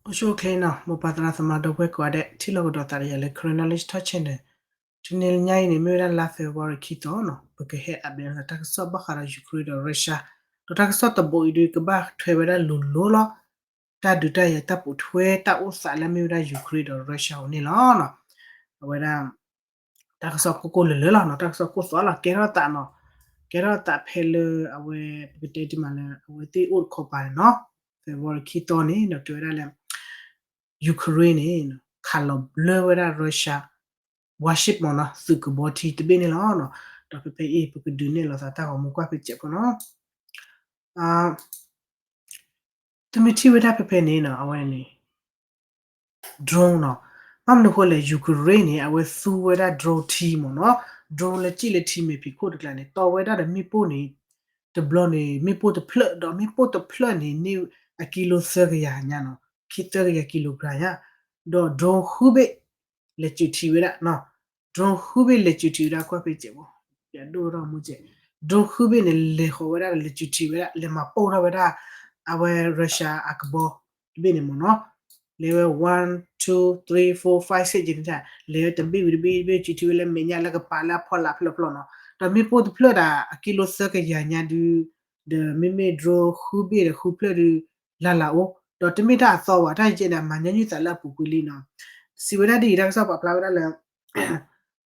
အိၣ်ဆူၣ်အိၣ်ချ့နီၤ မိၢ်ပၢ်သရၣ်သမါဒီပုၢ်ဝဲၢ်ကိးဂၤဒဲး ထံၣ်လိာ်ကဒီးသးဒီးယၤလၢ Karen Knowledge Talk Channel. တနံၤညါအံၤန့ၣ် မ့ၢ်ဝဲဒၣ်လါ February ခံသီနီၤ ပကဟဲ update တၢ်ကစီၣ်ဘၣ်ဃးဒီး Ukraine ဒီး Russia, ဒီးတၢ်ကစီၣ်တဘိအံၤဒုး ကဘၣ်ထွဲဝဲဒၣ်လိၤလိၤလီၤ တၢ်ဒုးတၢ်ယၤတၢ်ပိာ်ထွဲတၢ်အိၣ်သးလၢအမ့ၢ်ဝဲဒၣ် Ukraine ဒီး Russia အအိၣ်န့ၣ်လီၤ. အဝဲဒၣ် တၢ်ကစီၣ်ကိၢ်ကိၢ်လၢာ်လၢာ်လီၤနီၤ တၢ်ကစီၣ်ကိၢ်သီလီၤ ကဲထီၣ်သးနီၤ ကဲထီၣ်သးဖဲလၢအဝဲ ပကတဲတ့ၢ်မးလၢ အဝဲသ့ၣ်အိၣ်တခီပၤန့ၣ်နီၤ February ခံသီန့ၣ် ဒီးတဲဝဲဒၣ်လၢ Ukraine န့ၣ် ခးလီၤဘျၢဝဲဒၣ် Russia warship မ့ၢ်နီၤ သုးကဘီထံတဘ့ၣ်န့ၣ်လီၤ. ဒီးဖဲဖဲအံၤ ပကဒုးနဲၣ်လိာ်သးတၢ်ဂီၤမူကွၢ်ဖဲစဲးဖိနီၤ သုမ့ၢ်ထံၣ်ဝဲဒၣ်ဖဲဖဲန့ၣ်နီၤ အဝဲန့ၣ် drone နီၤ ဘၣ်မနုၤဃိလဲၣ် Ukraine န့ၣ် အဝဲသူဝဲဒၣ် drone ထံမ့ၢ်နီၤ drone လၢစံၣ်လၢထံမဲာ်ဖံးခိၣ်တကျါန့ၣ် တီဝဲဒၣ်ဒီးမ့ၣ်ပိၢ်န့ၣ် တဘျီန့ၣ် မ့ၣ်ပိၢ်တဖျၢၣ် ဒီးမ့ၣ်ပိၢ်တဖျၢၣ်န့ၣ် န့ၢ်အကံလိသၢကယၤညါနီၤ ခံသၢကယၤ kilogram ညါ ဒီး drone ဃုဘ့ၣ် လဲၤစုးထံးဝဲဒၣ်နီၤ drone ဃုဘ့ၣ်လဲၤစုးထံးဝဲဒၣ်ကွၢ်ဖဲစဲးဖိ ယဒိၣ်ထီၣ်မူစဲး drone ဃုဘ့ၣ်န့ၣ် လဲၤဃီၤဝဲဒၣ်ဒီးလဲၤစုးထံးဝဲဒၣ် လဲၤမၤပိၢ်ထီၣ်ဝဲဒၣ် အဝဲ Russia အကဘီတဘ့ၣ်န့ၣ်မ့ၢ်နီၤ လဲၤဝဲ one two three four five six ကန့ၣ် လဲၤဝဲတဘ့ၣ်ဝံၤတဘ့ၣ်တဘ့ၣ်စုးထံးဝဲလၢမဲာ်ညါလၢကပၤလၢအဖီလာ်ဖျၢၣ်ဖျၢၣ်နီၤ ဒီးမ့ၣ်ပိၢ်တဖျၢၣ်ဒၣ် အကံလိသၢကယၤညါဒု ဒီးမ့မ့ၢ် drone ဃုဘ့ၣ်ဒီးဃုဖျၢၣ်ဒု လၢ်လၢ်အိၣ် ဒီးတမ့ၢ်တၢ်အသီဘၣ် တၢ်ယဲန့ၣ် အမၤညီနုၢ်သးလၢအပူၤကွံာ်လံနီၤ စံးဝဲဒၣ်ဒ်အံၤ တၢ်ကစီၣ်ပာ်ဖျါဝဲဒၣ်လၢ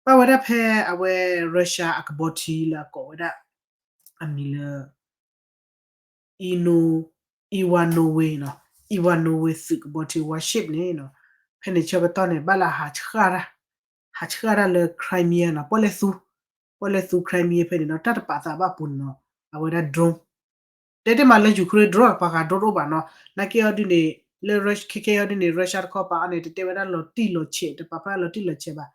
ဘၣ်ဝဲဒၣ်ဖဲအဝဲ Russia အကဘီထံလၢအကိးဝဲဒၣ် အမံၤလၢ Ino Ivanov နီၤ Ivanov သုးကဘီထံ warship န့ၣ်နီၤ ဖဲန့ၣ်ဆၢကတီၢ်န့ၣ် ဘၣ်လၢဟးဆှၣ်တၢ် ဟးဆှၣ်တၢ်လၢ Crimea နီၤ ပီၣ်လဲၣ်သူ ပီၣ်လဲၣ်သူ Crimea ဖဲန့ၣ်နီၤ တၢ်တပာ်သးဘၣ်ပူၤန့ၣ်နီၤ အဝဲဒၣ် drone တဲတ့ၢ်မးလၢ Ukraine drone ပှၤဂၤ drone တအိၣ်ဘၣ်နီၤ နာ်က့အီၤဒုန့ၣ် လၢ Russia ခဲခဲအီၤဒုန့ၣ် Russia တခီပၤအီၤန့ၣ် တတဲဝဲဒၣ်လီၤတံၢ်လီၤဆဲး တပာ်ဖျါလီၤတံၢ်လီၤဆဲးဘၣ်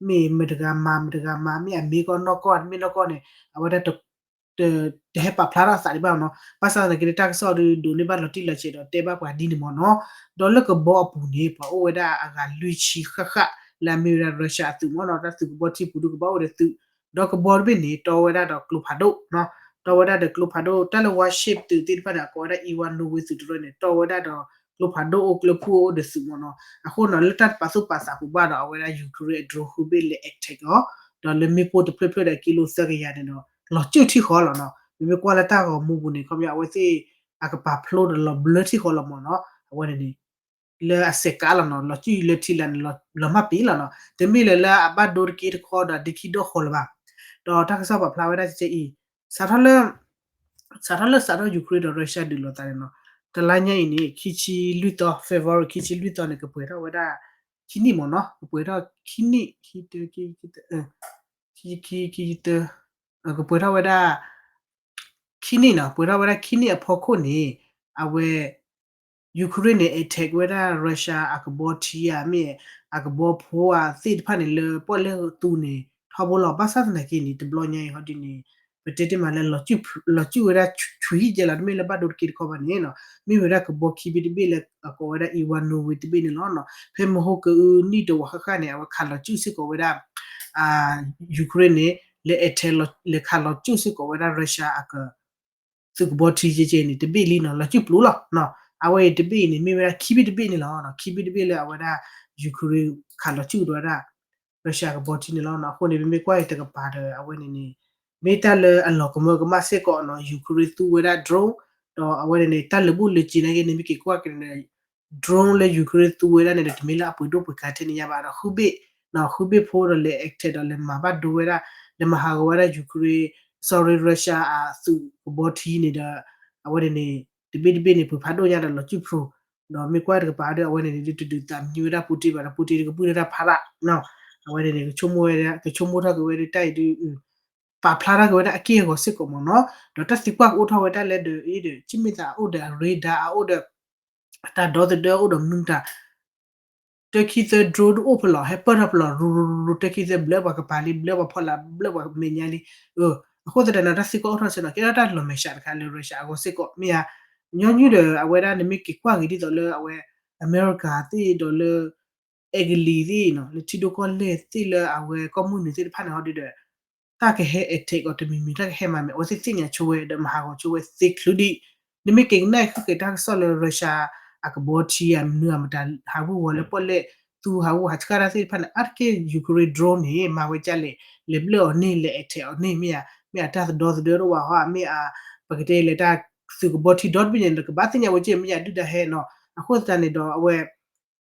မ့ၢ်မတဂၤမၤ မတဂၤမၤ မ့ၢ်အမ့ၢ်ကီၢ်နီၢ်ကီၢ် မ့ၢ်နီၢ်ကီၢ်န့ၣ် အဝဲဒၣ် တဟဲပာ်ဖျါထီၣ်သးဒံးဘၣ်နီၤ ဘၣ်ဆၣ်သနာ်က့ တၢ်ကစီၣ်ဒုးဒိးန့ၢ်ဘၣ်လီၤတံၢ်လီၤဆဲးဒီးတဲဘၣ်ပှၤဒ်န့ၣ်မ့ၢ်နီၤ ဒီးလၢကဘီအပူၤန့ၣ် ပှၤအိၣ်ဝဲဒၣ်အဂၤလွံၢ်ဆံဃၣ်ဃၣ် လၢအမ့ၢ်ဝဲဒၣ် Russia အသုးမ့ၢ်နီၤ တၢ်သုးကဘီထံပူၤဒုကဘၣ်အိၣ်ဒီးသုး ဒီးကဘီတဘ့ၣ်န့ၣ် တီဝဲဒၣ်ဒီးကျိဖးဒိၣ်နီၤ တီဝဲဒၣ်ဒီးကျိဖးဒိၣ် တၢ်လၢ warship သုးသ့ၣ်တဖၣ်န့ၣ် အကိးဝဲဒၣ် Ivanov သုးတရၢန့ၣ် တီဝဲဒၣ်ဒီးကျိဖးဒိၣ်အိၣ်ကျိဖှိၣ်အိၣ်ဒီးသုးမ့ၢ်နီၤ အဃိနီၤ လၢတၢ်တပာ်သူၣ်ပာ်သးပူၤဘၣ်ဒီး အဝဲဒၣ် Ukraine drone ဃုဘ့ၣ်လဲၤ attack အီၤ ဒီးလၢမ့ၣ်ပိၢ်တဖျၢၣ်ဖျၢၣ်ဒီးကံလိသၢကယၤန့ၣ်ဒီး လီၤစုၣ်ထံၣ်ဃီလီၤနီၤ ပမ့ၢ်ကွၢ်လၢတၢ်ဂီၤမူပူၤန့ၣ် ခီပညီအဝဲသ့ၣ် အကပာ်ဖျိဒီးလီၤဘျၢထံၣ်ဃီလီၤမ့ၢ်နီၤ အဝဲန့ၣ်န့ၣ် လၢအစဲးကးလီၤနီၤ လီၤစုၣ်လၢထံလာ်န့ၣ် လီၤမၢ်ပံၤလီၤနီၤ တမ့ၢ်လၢလၢအဘၣ်ဒိတက့ၢ်တခီဒီးဒ့ခံဒီၣ်ဃီလၢၤဘၣ် ဒီးတၢ်ကစီၣ်ပာ်ဖျါဝဲဒၣ်ကဲအံၤ စးထီၣ်လၢ စးထီၣ်လၢစးထီၣ် Ukraine ဒီး Russia ဒုးလိာ်သးန့ၣ်နီၤ တလါညါအံၤန့ၣ် ခံဆံလွံၢ်သီ February ခံဆံလွံၢ်သီန့ၣ် ကပှဲၤထီၣ်ဝဲဒၣ် ခံနံၣ်မ့ၢ်နီၤ ကပှဲၤထီၣ်ခံနံၣ် ခံတၢ ခံ ခံ ခံ ခံ ခံ ခံ ကပှဲၤထီၣ်ဝဲဒၣ် ခံနံၣ်နီၤ ပှဲၤထီၣ်ဝဲဒၣ်ခံနံၣ်အဖီခိၣ်န့ၣ် အဝဲ Ukraine န့ၣ် attack ဝဲဒၣ် Russia အကဘီထံဧါ မ့ၢ်အကဘီဖိဧါသ့ၣ်တဖၣ်န့ၣ် လၢပီၣ်လဲၣ်သူန့ၣ် ထီဘိလီၤ ဘၣ်ဆၣ်သနာ်က့န့ၣ် တဘျီညါအံၤဟီဒ်န့ၣ် ပတဲတ့ၢ်မးလၢ လီၤစုၣ်ဝဲဒၣ်ဆွံဟံၣ်ကဲလီၤ တမ့ၢ်လၢဘၣ်ဒိတက့ၢ်တခီဘၣ်န့ၣ်နီၤ မ့ၢ်ဝဲဒၣ်ကဘီခံဘ့ၣ်တဘ့ၣ်လၢအကိးဝဲဒၣ် Ivanov တဘ့ၣ်န့ၣ်လီၤနီၤ ဖဲမဟိကအုနံၣ်တဝာ်ဃၣ်ဃၣ်န့ၣ် အဝဲခးလီၤစုၣ်စ့ၢ်ကီးဝဲဒၣ် Ukraine န့ၣ် လဲၤ attack လဲၤခးလီၤစုၣ်စ့ၢ်ကီးဝဲဒၣ် Russia အက သုးကဘီထံကဲကဲန့ၣ် တဘ့ၣ်လံနီၤ လီၤစုၣ်ပျိလီၤနီၤ အဝဲအံၤတဘ့ၣ်အံၤန့ၣ် မ့ၢ်ဝဲဒၣ်ခံဘ့ၣ်တဘ့ၣ်န့ၣ်လီၤနီၤ ခံဘ့ၣ်တဘ့ၣ်လၢအဝဲဒၣ် Ukraine ခးလီၤစုၣ်ဒီးဝဲဒၣ် Russia ကဘီထံန့ၣ်လီၤနီၤ အဃိန့ၣ် ပမ့ၢ်ကွၢ်အံၤတကပၤဒီး အဝဲန့ၣ်န့ၣ် မ့ၢ်တၢ်လၢအလီၤကမၢကမၣ်စ့ၢ်ကီးနီၤ Ukraine သူဝဲဒၣ် drone ဒီးအဝဲန့ၣ်န့ၣ် တၢ်လၢာ်ဘူၣ်လၢာ်စ့ၤနာ်က့န့ၣ် မ့ၢ်က့ၤကွၢ်က့ၤန့ၣ် drone လၢ Ukraine သူဝဲဒၣ်န့ၣ်ဒီး တမ့ၢ်လၢအပှ့ၤဒိၣ်ပှ့ၤကၤထဲန့ၣ်ညါဘၣ်ဒီး ဃုဘ့ၣ်နီၤ ဃုဘ့ၣ်ဖိဒီးလဲၤ attack ဒီးလဲၤမၤဘၣ်ဒိဝဲဒၣ် လဲၤမၤဟးဂီၤဝဲဒၣ် Ukraine sorry Russia အသုးကဘီထံန့ၣ်ဒီး အဝဲန့ၣ်န့ၣ် တဘ့ၣ်တဘ့ၣ်န့ၣ် ပှ့ၤဖးဒိၣ်ညါဒီးလီၤစုၣ်ဖျိ ဒီးမ့ၢ်ကွၢ်တကပၤဒီး အဝဲန့ၣ်န့ၣ် ဒုးတဒုးသးမံဝဲဒၣ် Putin ဘၣ်ဒီး Putin တကဘုၣ်ဒၣ်တၢ်ဖးဒၣ်နီၤ အဝဲန့ၣ်န့ၣ် ကဆိကမိၣ်ဝဲဒၣ် ကဆိကမိၣ်ထီၣ်က့ၤဝဲဒၣ်တၢ်အံၤဒုး ပာ်ဖျါထီၣ်က့ၤဝဲဒၣ်အက့ၢ်အဂီၤစ့ၢ်ကီးမ့ၢ်နီၤ ဒီးတၢ်သံကွၢ်ကအိၣ်ထီၣ်ဝဲဒၣ်လၢဒီးအံၤဒီး ကမ့ၢ်သးအိၣ်ဒီးအရ့ဒါ အအိၣ်ဒီး အတၢ်ဒီသဒၢအိၣ်ဒီးမနုၤတၢ် တၢ်ခံသၢ drone တအိၣ်ဖဲလဲၣ် ဟဲပၢၢ်ထီၣ်ဖဲလဲၣ် ရူရူရူရူ တၢ်ခံသၢဘျၢပှၤကပၤလံ ဘျၢပှၤဖီလာ် ဘျၢပှၤမဲာ်ညါလံ အဃိသတးဒီး တၢ်သံကွၢ်အိၣ်ထီၣ်ဆၢနီၤ ကဲထီၣ်တၢ်လီၤမဲာ်ဆှးတခါလၢ Russia အဂီၢ်စ့ၢ်ကီး မ့ၢ်ဧါ ညီနုၢ်ဒီး အဝဲဒၣ်နမ့ၢ်က့ၤကွၢ်က့ၤဒ်သိးလၢအဝဲ အမဲရကၤသ့ၣ်ဒီးလၢ အဲကလံးသ့ၣ်နီၤ လၢထံဒိၣ်ကီၢ်လဲၢ်သ့ၣ်လၢအဝဲကီၢ်မုၢ်နုာ်သ့ၣ်တဖၣ်န့ၣ်ဟီဒုဒီး တၢ်ကဟဲ attack အီၤတမံၤမံၤ တၢ်ကဟဲမၤမဲာ် အဝဲသ့ၣ်သ့ၣ်ညါဆိဝဲ ဒီးမၤဟးဂီၤဆိဝဲသ့ချုးဒံး နမ့ၢ်က့ၤကနၣ်ဃုာ်က့ၤတၢ်ကစီၣ်လၢ Russia အ အကဘီထံဧါ မနုၤဧါ မတၤဟးဝ့ၤဝီၤလၢပီၣ်လဲၣ်သူ ဟးဝ့ၤဟးဆှၣ်တၢ်သ့ၣ်တဖၣ်န့ၣ် အါတက့ၢ် Ukraine drone န့ၣ် မၤဝဲဒ်လဲၣ်, လဲၤဘျၢၣ်အီၤန့ၢ် လဲၤ attack အီၤန့ၢ်မ့ၢ်ဧါ, မ့ၢ်အတၢ်သဒီသဒၢတအိၣ်ဘၣ်ဟီဧါ, မ့ၢ်အ ပကတဲလဲၤတၢ်သုးကဘီထံဒီတဘ့ၣ်ညါန့ၣ် ကဘၣ်သ့ၣ်ညါဝဲက့ၤ မ့ၢ်အဒုၣ်ဒါဟဲနီၤ. အဃိသတးန့ၣ်ဒီးအဝဲ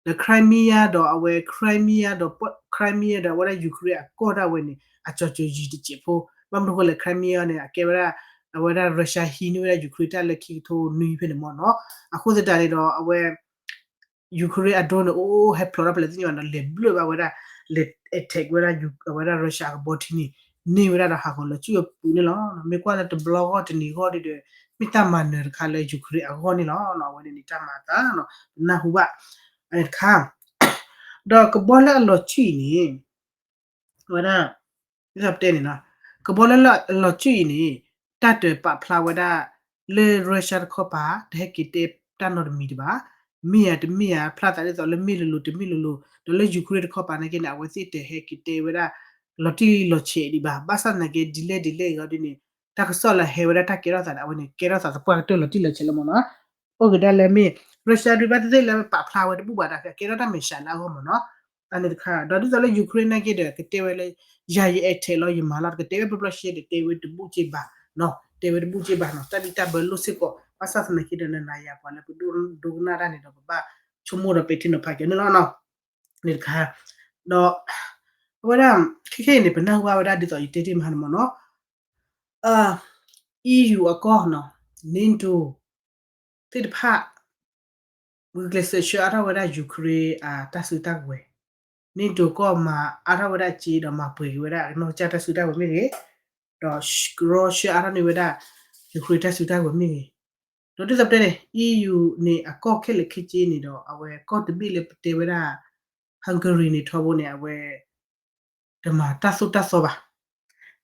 ဒီး Crimea ဒီးအဝဲ Crimea ဒီး Crimea ဒီးအဝဲဒၣ် Ukraine အကီၢ်ဒၣ်ဝဲန့ၣ် အကၠီၤစၢၤယံၤတစဲးဖိ, ဘၣ်မနုၤဃိလဲၣ် Crimea န့ၣ် အကဲဝဲဒၣ် အဝဲဒၣ် Russia ဟံးန့ၢ်ဝဲဒၣ် Ukraine တၢ်လၢခံကထိနွံဖဲန့ၣ်မ့ၢ်နီၤ. အဃိသတးန့ၣ်ဒီးအဝဲ Ukraine အ drone န့ၣ် အိၣ်ဟဲဖျိးထီၣ်ဖဲလဲၣ်သ့ၣ်ညါဘၣ်နီၤ, လဲၤဘျၢၣ်ဘၣ်ဝဲဒၣ်, လဲၤ attack ဝဲဒၣ် အဝဲဒၣ် Russia အကဘီထံန့ၣ် န့ၢ်ဝဲဒၣ်ဒီးဟးဂီၤလီၤစုအပူၤန့ၣ်လီၤ. မ့ၢ်ကွၢ်လၢတဘျီဂီၢ်တနံၤဂီၢ်ဒ်ဒီး မ့ၢ်တၢ်မၤနၢၤတခါလၢ Ukraine အဂီၢ်န့ၣ်လီၤ. အဝဲန့ၣ်န့ၣ်တၢ်မၤအသးနီၤ ပနၢ်ဟူဘၣ် တခါ, ဒီးကဘီလၢအလီၤစုအံၤန့ၣ် ဝဲဒၣ် ဒ်သိးပတဲန့ၣ်နီၤ, ကဘီလၢအလီၤစုအံၤန့ၣ် တၢ်တပာ်ဖျါဝဲဒၣ်လၢ Russia တခီပၤ တဟဲက့ၤတဲတၢ်နီတမံၤဒံးဘၣ်, မ့ၢ်ဧါတမ့ၢ်ဧါ ဖျါသးဒ်သိးလၢမ့ၢ်လိၤလိၤတမ့ၢ်လိၤလိၤ, ဒီးလၢ Ukraine တခီပၤနာ်က့န့ၣ် အဝဲသ့ၣ်တဟဲက့ၤတဲဝဲဒၣ် လီၤတံၢ်လီၤဆဲးဒံးဘၣ်. ဘၣ်ဆၣ်သနာ်က့ ဒ်လဲၣ်ဒ်လဲၣ်ဂ့ၤဒ်န့ၣ် တၢ်ကစီၣ်လၢဟဲဝဲဒၣ်တၢ်ကဲထီၣ်သးန့ၣ် အဝဲန့ၣ် ကဲထီၣ်သးသပှၢ်ကတၢၢ်လီၤတံၢ်လီၤဆဲးလၢမ့ၢ်နီၤ, အိၣ်က့ၤဒၣ်လၢမ့ၢ် Russia ဒုးဘၣ်သ့ၣ်သ့ၣ်လၢပာ်ဖျါဝဲတဘူၣ်ဘၣ်ဒီး ကဲထီၣ်တၢ်မဲာ်ဆှးလၢအဂီၢ်မ့ၢ်နီၤ. အန့ၣ်တခါ ဒီးဒ်သိးလၢ Ukraine နာ်က့ဒီး ကတဲဝဲလၢ ယၤယ attack လီၤ ယမၤလီၤ ကတဲဝဲပျီပျီရှဲရှဲဒီး တဲဝဲတဘူၣ်က့ဘၣ်နီၤ, တဲဝဲတဘူၣ်က့ဘၣ်နီၤ, တၢ်ဘံၣ်တၢ်ဘၢလိၣ်စ့ၢ်ကီး, ဘၣ်ဆၣ်သနာ်က့ဒီး နနၤယၤပှၤလၢပဒိကနၣ်တၢ်န့ၣ်ဒီး ပဘၣ်ဆိကမိၣ်ဒီးပဲာ်ထံနီၤဖးက့ၤန့ၣ်လီၤနီၤ. န့ၣ်တခါ, ဒီး အဝဲဒၣ် ခဲခဲအံၤန့ၣ် ပနၢ်ဟူဘၣ်ဝဲဒၣ်ဒ်သိးယတဲတ့ၢ်မးန့ၣ်မ့ၢ်နီၤ EU အကီၢ်နီၤ, NATO သ့ၣ်တဖၣ် ဂုာ်ကျဲးစၢးဆှၢအါထီၣ်ဝဲဒၣ် Ukraine အတၢ်စုတၢ်ကဝဲၤ, NATO ကီၢ်မၤအါထီၣ်ဝဲဒၣ်စ့ဒီးမၤပှဲၤက့ၤဝဲဒၣ်အနီၢ်ကစၢ်တၢ်စုတၢ်ကဝဲၤမ့ၢ်ဂ့ၤ, ဒီးကရီဆှၢအါထီၣ်န့ၢ်ဝဲဒၣ် Ukraine တၢ်စုတၢ်ကဝဲၤမ့ၢ်ဂ့ၤ, ဒီးဒ်သိးပတဲန့ၣ် EU န့ၣ်အကီၢ်ခဲလၢာ်ခဲဆ့န့ၣ်ဒီး အဝဲကီၢ်တဘ့ၣ်လၢပတဲဝဲဒၣ် Hungary န့ၣ်ထီဘိန့ၣ် အဝဲ တမၤတၢ်သိၣ်တၢ်သီဘၣ်.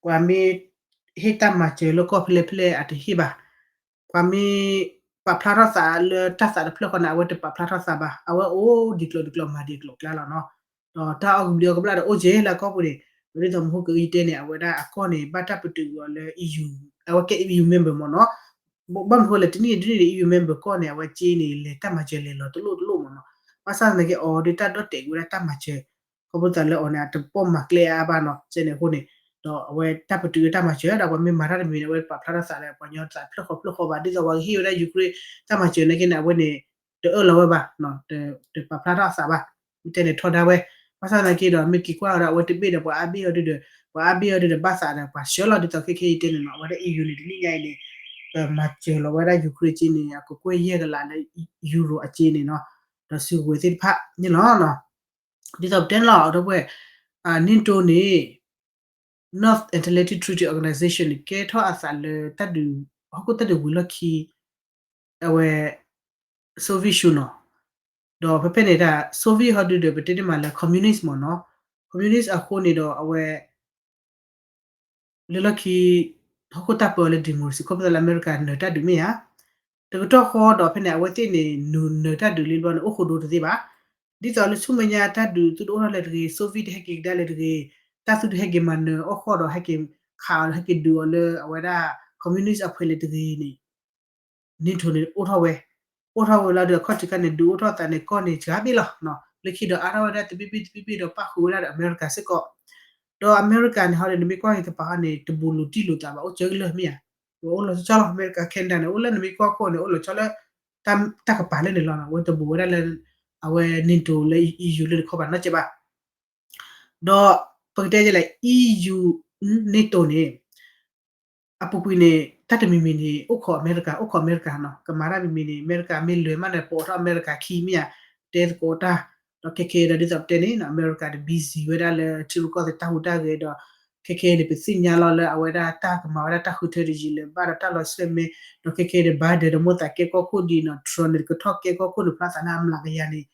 ပှၤမ့ၢ်ဟ့ၣ်တၢ်မၤစၢၤလၢကီၢ်ဖဲလဲၣ်ဖဲလဲၣ်အတဟ့ၣ်ဘၣ်. ပှၤမ့ၢ်ပာ်ဖျါထီၣ်သးလၢတၢ်သးတဖျၢၣ်ဃီန့ၣ် အဝဲတပာ်ဖျါထီၣ်သးဘၣ်. အဝဲအိၣ်ဒံးကျိၤဒံးကျိၤမၤဒံးကျိၤကျါလီၤနီၤ. ဒီးတၢ်အီၣ်ကဘျံးအီၣ်ကဘျၣ်ဒီးအိၣ်ကဲလၢအကီၢ်ပူၤန့ၣ်, ဒ်သိးမဟိကဂံၢ်တဲန့ၣ် အဝဲဒၣ်အကီၢ်န့ၣ် ဘၣ်တၢ်ပတုာ်အီၤလၢ EU, အဝဲကဲ EU member မ့ၢ်နီၤ. ဘၣ်မနုၤဃိလဲၣ် တနံၣ်တနံၣ်န့ၣ် EU member ကီၢ်န့ၣ် အဝဲက့န့ၣ် လဲၤတၢ်မၤစၢၤလဲၤလီၤတလိၣ်တလိၣ်မ့ၢ်နီၤ. ဘၣ်ဆၣ်သနာ်က့ အီၤဒီးတၢ်ဒီၣ်တဲာ်ကွံာ်ဝဲဒၣ်တၢ်မၤစၢၤ ခီဖျိသးလၢအီၤန့ၣ် အတပိာ်မၤကျဲအါအါဘၣ်နီၤ ကဲန့ၣ်အဃိန့ၣ်, ဒီးအဝဲတၢ်ပတုာ်ဝဲတၢ်မၤစၢၤ ဒီးပှၤမ့ၢ်မၤတၢ်တမံၤန့ၣ် အဝဲပာ်ဖျါထီၣ်သးဒီးပှၤကညီသးဖျၢၣ်ဃီဖျၢၣ်ဃီဘၣ်. ဒ်သိးပှၤကဟ့ၣ်ဝဲဒၣ် Ukraine တၢ်မၤစၢၤနာ်က့န့ၣ် အဝဲန့ၣ် တအၢၣ်လီၤဝဲဘၣ်, တပာ်ဖျါထီၣ်အသးဘၣ်. မ့ၢ်တဲန့ၣ်ထီဒါဝဲ, ဘၣ်ဆၣ်သနာ်က့ဒီး မ့ၢ်က့ၤကွၢ်ဒီး အဝဲတဘ့ၣ်ဒီး ပှၤအါဘ့ၣ်အီၤဒုဒီး, ပှၤအါဘ့ၣ်အီၤဒုဒီး ဘၣ်သးဒီးပှၤဆှၢလီၤ ဒ်သိးခဲခဲအံၤတဲန့ၣ်နီၤ အဝဲဒၣ် EU န့ၣ် တနံၣ်ညါအံၤန့ၣ် ကမၤစၢၤလီၤဝဲဒၣ် Ukraine က့န့ၣ် အကကွဲၢ်ယဲၢ်ကလးလၢ Euro အက့န့ၣ်နီၤ, ဒီးစုကဝဲၤသ့ၣ်တဖၣ်န့ၣ်လီၤ. ဒ်သိးပတဲန့ၣ်လီၤ ဒီပုၢ်ဝဲၢ်, NATO န့ၣ် North Atlantic Treaty Organization န့ၣ် ကဲထီၣ်အသးလၢတၢ်ဒုး, ဟီၣ်ခိၣ်တၢ်ဒုးဝံၤလီၢ်ခံ အဝဲ Soviet ဆူနီၤ, ဒီးဖဲဖဲန့ၣ်ဒၣ် Soviet ဟီဒုဒီး ပတဲန့ၢ်မးလၢ communist မ့ၢ်နီၤ, communist အဃိန့ၣ်ဒီး အဝဲ လၢလီၢ်ခံ ဟီၣ်ခိၣ်တၢ်ပၢအီၤလၢ democracy ခီဖျိလၢအမဲရကၤနၢၤတၢ်ဒုးမ့ၢ်ဧါ, တကတီၢ်ဃီဒီးဖဲန့ၣ် အဝဲသ့ၣ်န့ၣ် နၢၤတၢ်ဒုးလံဘျီန့ၣ် အိၣ်ဃိဒိတသ့ဘၣ်. ဒ်သိးလၢဆူမဲာ်ညါတၢ်ဒုးသုတအိၣ်ထီၣ်လၢၤတဂ့ၤ, Soviet တဟဲက့ၤကဒါလၢၤတဂ့ၤ, တၢ်သုတဟဲက့ၤမၤနၢၤအီၣ်ဃီဒီးဟဲက့ၤခးအီၤဒီးဟဲက့ၤဒုးအီၤလၢအဝဲဒၣ် communist အဖှဲးလၢၤတဂ့ၤန့ၣ် NATO န့ၣ်အိၣ်ထီၣ်ဝဲ, အိၣ်ထီၣ်ဝဲလီၤဒီးအခီၣ်ထံးခါန့ၣ် ဒုးအိၣ်ထီၣ်သးန့ၣ် ကီၢ်န့ၣ်စှၤဘ့ၣ်လီၤ. လၢခံဒီးအါထီၣ်ဝဲဒၣ်တဘ့ၣ်ဘ့ၣ်တဘ့ၣ်ဘ့ၣ်ဒီး ပၣ်ဃုာ်ဝဲဒၣ်ဒီးအမဲရကၤစ့ၢ်ကီး, ဒီးအမဲရကၤန့ၣ်ဟီဒီး နမ့ၢ်ကွၢ်က့ၤတပၤဟီန့ၣ် တဘူးလိာ်တံၢ်လိာ်သးဘၣ် အိၣ်ကၢကလၢာ်မ့ၢ်ဧါ, အိၣ်လီၤဆီဆီလီၤ အမဲရကၤ Canada န့ၣ် အိၣ်လၢနမ့ၢ်ကွၢ်ခိၣ်န့ၣ် အိၣ်လီၤဆီလၢ တၢ်ကပၤလၢန့ၣ်လီၤ. အဝဲတဘူးဝဲဒၣ်လၢ အဝဲ NATO လၢ EU လၢတခီပၤနီတစဲးဘၣ်. ဒီးပကတဲဒ်လဲၣ် EU NATO န့ၣ် အပူၤကွံာ်န့ၣ် တၢ်တမံၤမံၤန့ၣ် အိၣ်ခိးအမဲရကၤ အိၣ်ခိးအမဲရကၤနီၤ, ကမၤတၢ်မံၤမံၤန့ၣ် အမဲရကၤမ့ၢ်လဲၤမးန့ၣ် ပိာ်ထီၣ်အမဲရကၤခံမ့ၢ်ဧါ, တဲသကိးတၢ်, ဒီးခဲခဲဒီးဒ်သိးပတဲန့ၣ် အမဲရကၤဒီး busy ဝဲဒၣ်လၢထံရူၢ်ကီၢ်သဲးတၢ်ဟူးတၢ်ဂဲၤဒီး ခဲခဲန့ၣ် ပသ့ၣ်ညါလီၤလၢအဝဲဒၣ်တၢ်ကမၤဝဲဒၣ်တၢ်ဃုထၢတယံာ်လၢၤဘၣ်ဒီးတၢ်လီၤဆှၢမဲ, ဒီးခဲခဲဒီး Biden ဒီးမိၣ်သးကဲကီၢ်ခိၣ်ဒ်နီၤ Trump န့ၣ် ကထီၣ်ကဲကီၢ်ခိၣ်န့ၣ် ဖျါသးလၢအမျးကယၤန့ၣ်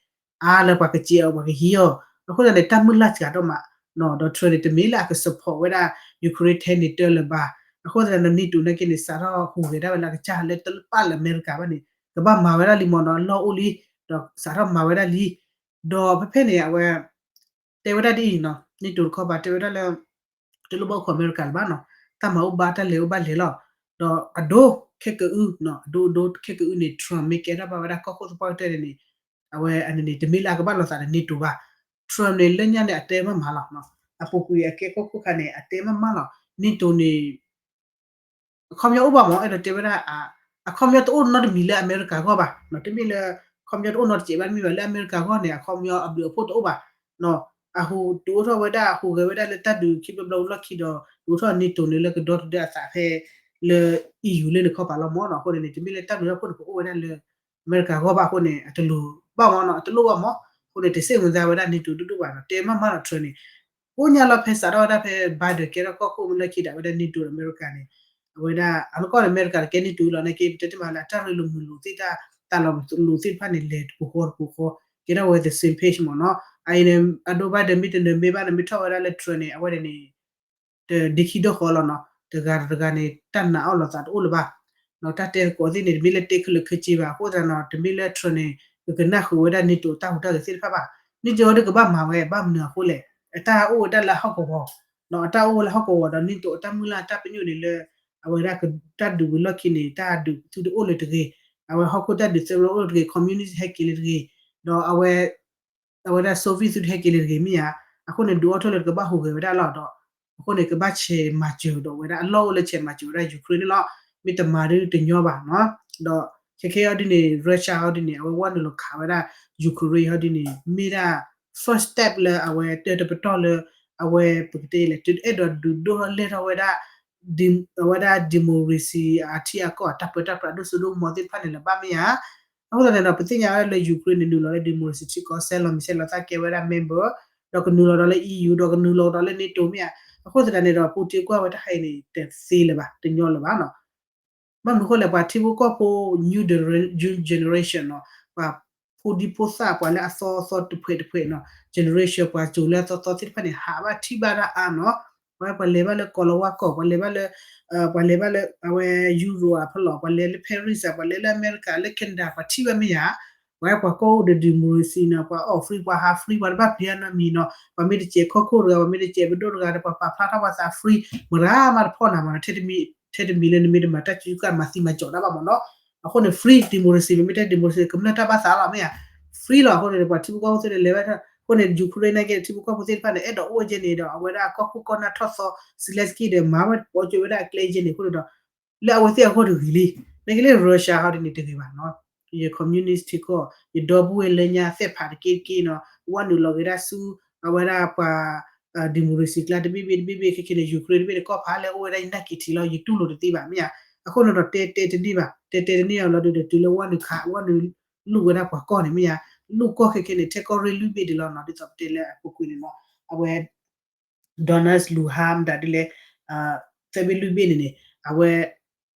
အါလၢပှၤကစ့းအီၤ ပှၤကဟံးအီၤ, အဃိသတးန့ၣ် တၢ်မုၢ်လၢ်စှၤဒိၣ်မး, ဒီး Trump န့ၣ် တမ့ၢ်လၢအက support ဝဲဒၣ် Ukraine ထဲန့ၣ်တၢၢ်လၢၤဘၣ်, အဃိသတးန့ၣ် NATO နာ်က့န့ၣ် စးထီၣ်ဟူးဂဲၤဒၣ်ဝဲလၢအကစၢ်လၢတပာ်လၢအမဲရကၤဘၣ်န့ၣ် ကဘၣ်မၤဝဲဒၣ်လံမ့ၢ်နီၤ လီၢ်အိၣ်လံ, ဒီးစးထီၣ်မၤဝဲဒၣ်လံ, ဒီးဖဲဖဲန့ၣ် အဝဲ တဲဝဲဒၣ်ဒ်အံၤနီၤ NATO တခီပၤတဲဝဲဒၣ်လၢ တလိၣ်ဘၣ်အိၣ်ခိးအမဲရကၤလၢၤဘၣ်နီၤ, တၢ်မၤအိၣ်ဘၣ်တၢ်လဲၤအိၣ်ဘၣ်လဲၤလီၤ, ဒီးအဒိခဲကအုနီၤ အဒိအဒိခဲကအုန့ၣ် Trump မ့ၢ်ကဲထီၣ်ဘၣ်ဝဲဒၣ်ကီၢ်ခိၣ်သပှၢ်ကတၢၢ်န့ၣ်န့ၣ် အဝဲအန့ၣ်န့ၣ် တမ့ၢ်လၢအကဘၣ်လီၤသးဒီး NATO ဘၣ်. Trump န့ၣ် လၢညါန့ၣ် အတဲမးမးလီၤ. အပူၤကွံာ်အကဲကီၢ်ခိၣ်ခါန့ၣ် အတဲမးမးလီၤ. NATO န့ၣ် အခီပညီအိၣ်ဘၣ်မး အဲၣ်ဒိးတဲဝဲဒၣ် အခီပညီတအိၣ်နီတမံၤလၢအမဲရကၤအဂီၢ်ဘၣ်. တမ့ၢ်လၢ အခီပညီတအိၣ်နီတစဲးဘၣ် တမ့ၢ်ဘၣ် လၢအမဲရကၤအဂီၢ်န့ၣ် အခီပညီအဘျုးအဖှိၣ်တအိၣ်ဘၣ်. အဟူးဒုးအိၣ်ထီၣ်ဝဲဒၣ် ဟူးဂဲၤဝဲဒၣ်လၢတၢ်ဒုးခံဘျီဘျီလီၢ်ခံဒီး ဒုးအိၣ်ထီၣ် NATO န့ၣ်လၢကဒီတဒၢအသးဖဲ လၢ EU လၢန့ၣ်ခီပၤလီၤမးနီၤ. အဃိန့ၣ်န့ၣ် တမ့ၢ်လၢတၢ်ဒုးတၢ်ဖှိၣ်န့ၣ် ကအိၣ်ဝဲဒၣ်လၢ အမဲရကၤအဂီၢ်ဘၣ်အဃိန့ၣ် အတလိၣ်ဘၣ်မးနီၤ အတလိၣ်ဘၣ်မး. အဃိန့ၣ် တစ့ၣ်မုာ်သးဝဲဒၣ် NATO ဒိၣ်ဒိၣ်ဘၣ်နီၤ တဲမးမးနီၤ Trump န့ၣ် ကိးညါလီၤဖဲစးထီၣ်ဝဲဒၣ်ဖဲ Biden ကဲထီၣ်ကီၢ်ခိၣ်လၢခံဒီး အဝဲဒၣ် NATO ဒီးအမဲရကၤန့ၣ် အဝဲဒၣ် အနီၢ်ကီၢ်န့ၣ် အမဲရကၤတကဲ NATO လီၤ နာ်က့ ပတဲတမံၤလၢအတၢ်ရ့လိာ်မုာ်လိာ်သ့ၣ်တၢ် တၢ်လီၤလိာ်သ့ၣ်တဖၣ်န့ၣ် လဲၤတပူၤဃီတပူၤဃီ ကဲထီၣ်ဝဲ the same page မးနီၤ. အအံၤန့ၣ် အဒိ Biden မ့ၢ်တနၢၤမ့ၢ်ဘၣ်န့ၣ် မ့ၢ်ထီၣ်ဝဲဒၣ်လၢ Trump န့ၣ် အဝဲဒၣ်န့ၣ် တဒ့ခံဒီၣ်ဃီလီၤနီၤ. တဂၤတဂၤန့ၣ် တၢ်နာ်အီၣ်လီၤသးတအိၣ်လၢၤဘၣ်. တၢ်တဲသကိးသ့ၣ်န့ၣ် တမ့ၢ်လၢတဲခဲလၢာ်ခဲဆ့ဘၣ်. အဃိသတးနီၤ တမ့ၢ်လၢ Trump န့ၣ် ကကနၣ်ဃုာ်ဝဲဒၣ် NATO တၢ်ဟူးတၢ်ဂဲၤသ့ၣ်တဖၣ်ဘၣ်. NATO ဒီးကဘၣ်မၤဝဲ ဘၣ်မနုၤအဃိလဲၣ်. အတၢ်အိၣ်ဝဲဒၣ်လၢဟီၣ်ကဝီၤ အတၢ်အိၣ်ဝဲလၢဟီၣ်ကဝီၤဒီး NATO အတၢ်မုၢ်လၢ်တၢ်ပညိၣ်န့ၣ်လၢ အဝဲဒၣ်တၢ်ဒုးဝံၤလီၢ်ခံန့ၣ် တၢ်ဒုးပသူတအိၣ်လၢၤတဂ့ၤ. အဝဲဟီၣ်ခိၣ်တၢ်ဒုးသၢဘျီအိၣ်လၢၤတဂ့ၤ communist ဟဲက့ၤလၢၤတဂ့ၤ. ဒီးအဝဲ အဝဲဒၣ် Soviet သုတဟဲက့ၤလၢၤတဂ့ၤမ့ၢ်ဧါ. အဃိန့ၣ် ဒုးအိၣ်ထီၣ်လၢတကဘၣ်ဟူးဂဲၤဝဲဒၣ်လီၤဒီး အဃိန့ၣ် ကဘၣ်ဆဲးမၤစၢၤဒီးဝဲဒၣ် အလီၢ်အိၣ်လၢဆဲးမၤစၢၤဝဲဒၣ် Ukraine န့ၣ်လီၤ. မ့ၢ်တမၤဒုးတညီဘၣ်နီၤ. ဒီးခဲခဲအံၤဒ်န့ၣ် Russia အံၤဒ်န့ၣ် အဝဲဝဲနုာ်လီၤခးဝဲဒၣ် Ukraine အံၤဒ်န့ၣ် မ့ၢ်ဒၣ် first step လၢအဝဲ တၢတပတီၢ်လၢ အဝဲပကတဲလဲၣ် တအဲၣ်ဒိးဒုးဒိၣ်ထီၣ်လဲၢ်ထီၣ်ဝဲဒၣ် အဝဲဒၣ် democracy အထံအကီၢ်အတၢ်ပၢတၢ်ပြးဒိၣ်စိဒိၣ်ကမီၤသ့ၣ်တဖၣ်န့ၣ်လၢၤဘၣ်မ့ၢ်ဧါ. အဃိသတးန့ၣ်ဒီး ပသ့ၣ်ညါဝဲဒၣ်လၢ Ukraine န့ၣ် နုာ်လီၤလၢ democracy ထံကီၢ် ဆဲးလီၤမံၤဆဲးလီၤသၣ်ကဲဝဲဒၣ် member ဒီးကနုာ်လီၤဒီးလၢ EU ဒီးကနုာ်လီၤဒီးလၢ NATO မ့ၢ်ဧါ. အဃိသတးန့ၣ်ဒီး Putin ကွၢ်ဝဲတၢ်ဟဲအံၤန့ၣ် တသ့လၢၤဘၣ် တညီလၢၤဘၣ်နီၤ. ဘၣ်မနုၤအဃိလဲၣ် ပှၤထံဖိကီၢ်ဖိ new generation နီၤ ပှၤဖိဒံဖိသၣ် ပှၤလၢအသီသီတဖှဲးတဖှဲးနီၤ generation ပှၤစိၤလၢအသီသီသ့ၣ်တဖၣ်န့ၣ် ဟးဘၣ်ထံၣ်ဘၣ်တၢ်အါနီၤ. ပှၤ ပှၤလဲၤဘၣ်လၢကီၤလၤဝါကီၢ် ပှၤလဲၤဘၣ်လၢ ပှၤလဲၤဘၣ်လၢ အဝဲ Europe အဖီလာ် ပှၤလဲၤလၢ Paris ပှၤလဲၤလၢအမဲရကၤ လၢ Canada ပှၤထံၣ်ဘၣ်မ့ၢ်ဧါ. ပှၤ ပှၤကီၢ်အိၣ်ဒီး democracy နီၤ ပှၤအီၣ် free ပှၤဟး free ပှၤတဘၣ်ပျံၤအနီတမံၤနီၤ ပှၤမ့ၢ်တစဲးခီၣ်ခိၣ်တဂၤ ပှၤမ့ၢ်တစဲးပဒိၣ်တဂၤဒီး ပှၤပာ်ဖျါထီၣ်ပှၤသး free မတၤမးတဖီၣ်နၤမးနီၤ ထဲတမံၤလၢနမ့ၢ်တမၤတၢ်စုကၢ်မၤသံမၤကၠီၤတၢ်ဘၣ်မးနီၤ. အဃိန့ၣ် free democracy မ့မ့ၢ်တဲ democracy ကမျၢၢ်တၢ်ဘၣ်သးလီၤမ့ၢ်ဧါ. free လီၤ. အဃိန့ၣ် ပှၤထံဖိကီၢ်ဖိသ့ၣ်တဖၣ်လဲၤဝဲဒၣ် အဃိန့ၣ် Ukraine နာ်က့ ထံဖိကီၢ်ဖိသ့ၣ်တဖၣ်န့ၣ် အဲၣ်ဒိးအိၣ်ဝဲကဲန့ၣ်ဒီး အဝဲဒၣ်ကီၢ်ခိၣ်ကီၢ်နၢ်ထီၣ်သီ Zelenskyy ဒီးမၤဝဲပိာ်ကၠိဝဲဒၣ်အကျဲကဲန့ၣ်အဃိန့ၣ်ဒီး လၢအဝဲသ့ၣ်အဂီၢ်တဂ့ၤလံ. နာ်က့လၢ Russia ဟီဒ်န့ၣ်တဂ့ၤဘၣ်နီၤ. ယ communist ထံကီၢ် ယဒီပုၢ်ဝဲၢ်လၢညါသ့ၣ်ဖးတက့ၢ်တက့ၢ်နီၤ ဝဲနုာ်လီၤက့ၤဒၣ်ဆူ အဝဲဒၣ်ပှၤ democracy ကျါတဘ့ၣ်ဘ့ၣ်တဘ့ၣ်ဘ့ၣ် ခဲခဲန့ၣ် Ukraine တဘ့ၣ်န့ၣ် ကီၢ်ဖးလဲၣ်အိၣ်ဝဲဒၣ်ယနၢ်က့ၤထံးလီၤ ယတူၢ်လိာ်တသ့ဘၣ်မ့ၢ်ဧါ. အဃိန့ၣ်ဒီးတဲတဲတန့ၢ်ဘၣ် တဲတဲတန့ၢ်အီၤလီၤဒုးဒီးတုၤလၢဝဲနုာ်ခး ဝဲနုာ်လူၢ်ဝဲဒၣ်ပှၤကီၢ်န့ၣ်မ့ၢ်ဧါ. လူၢ်ကီၢ်ခဲခဲန့ၣ် ထဲကီၢ်ရ့ၣ်လွံၢ်ဘ့ၣ်ဒံးလီၤနီၤ ဒ်သိးပတဲလၢအပူၤကွံာ်န့ၣ်နီၤ အဝဲ Donetsk Luhansk မတၤဒ်လဲၣ် သၢဘ့ၣ်လွံၢ်ဘ့ၣ်န့ၣ်န့ၣ် အဝဲ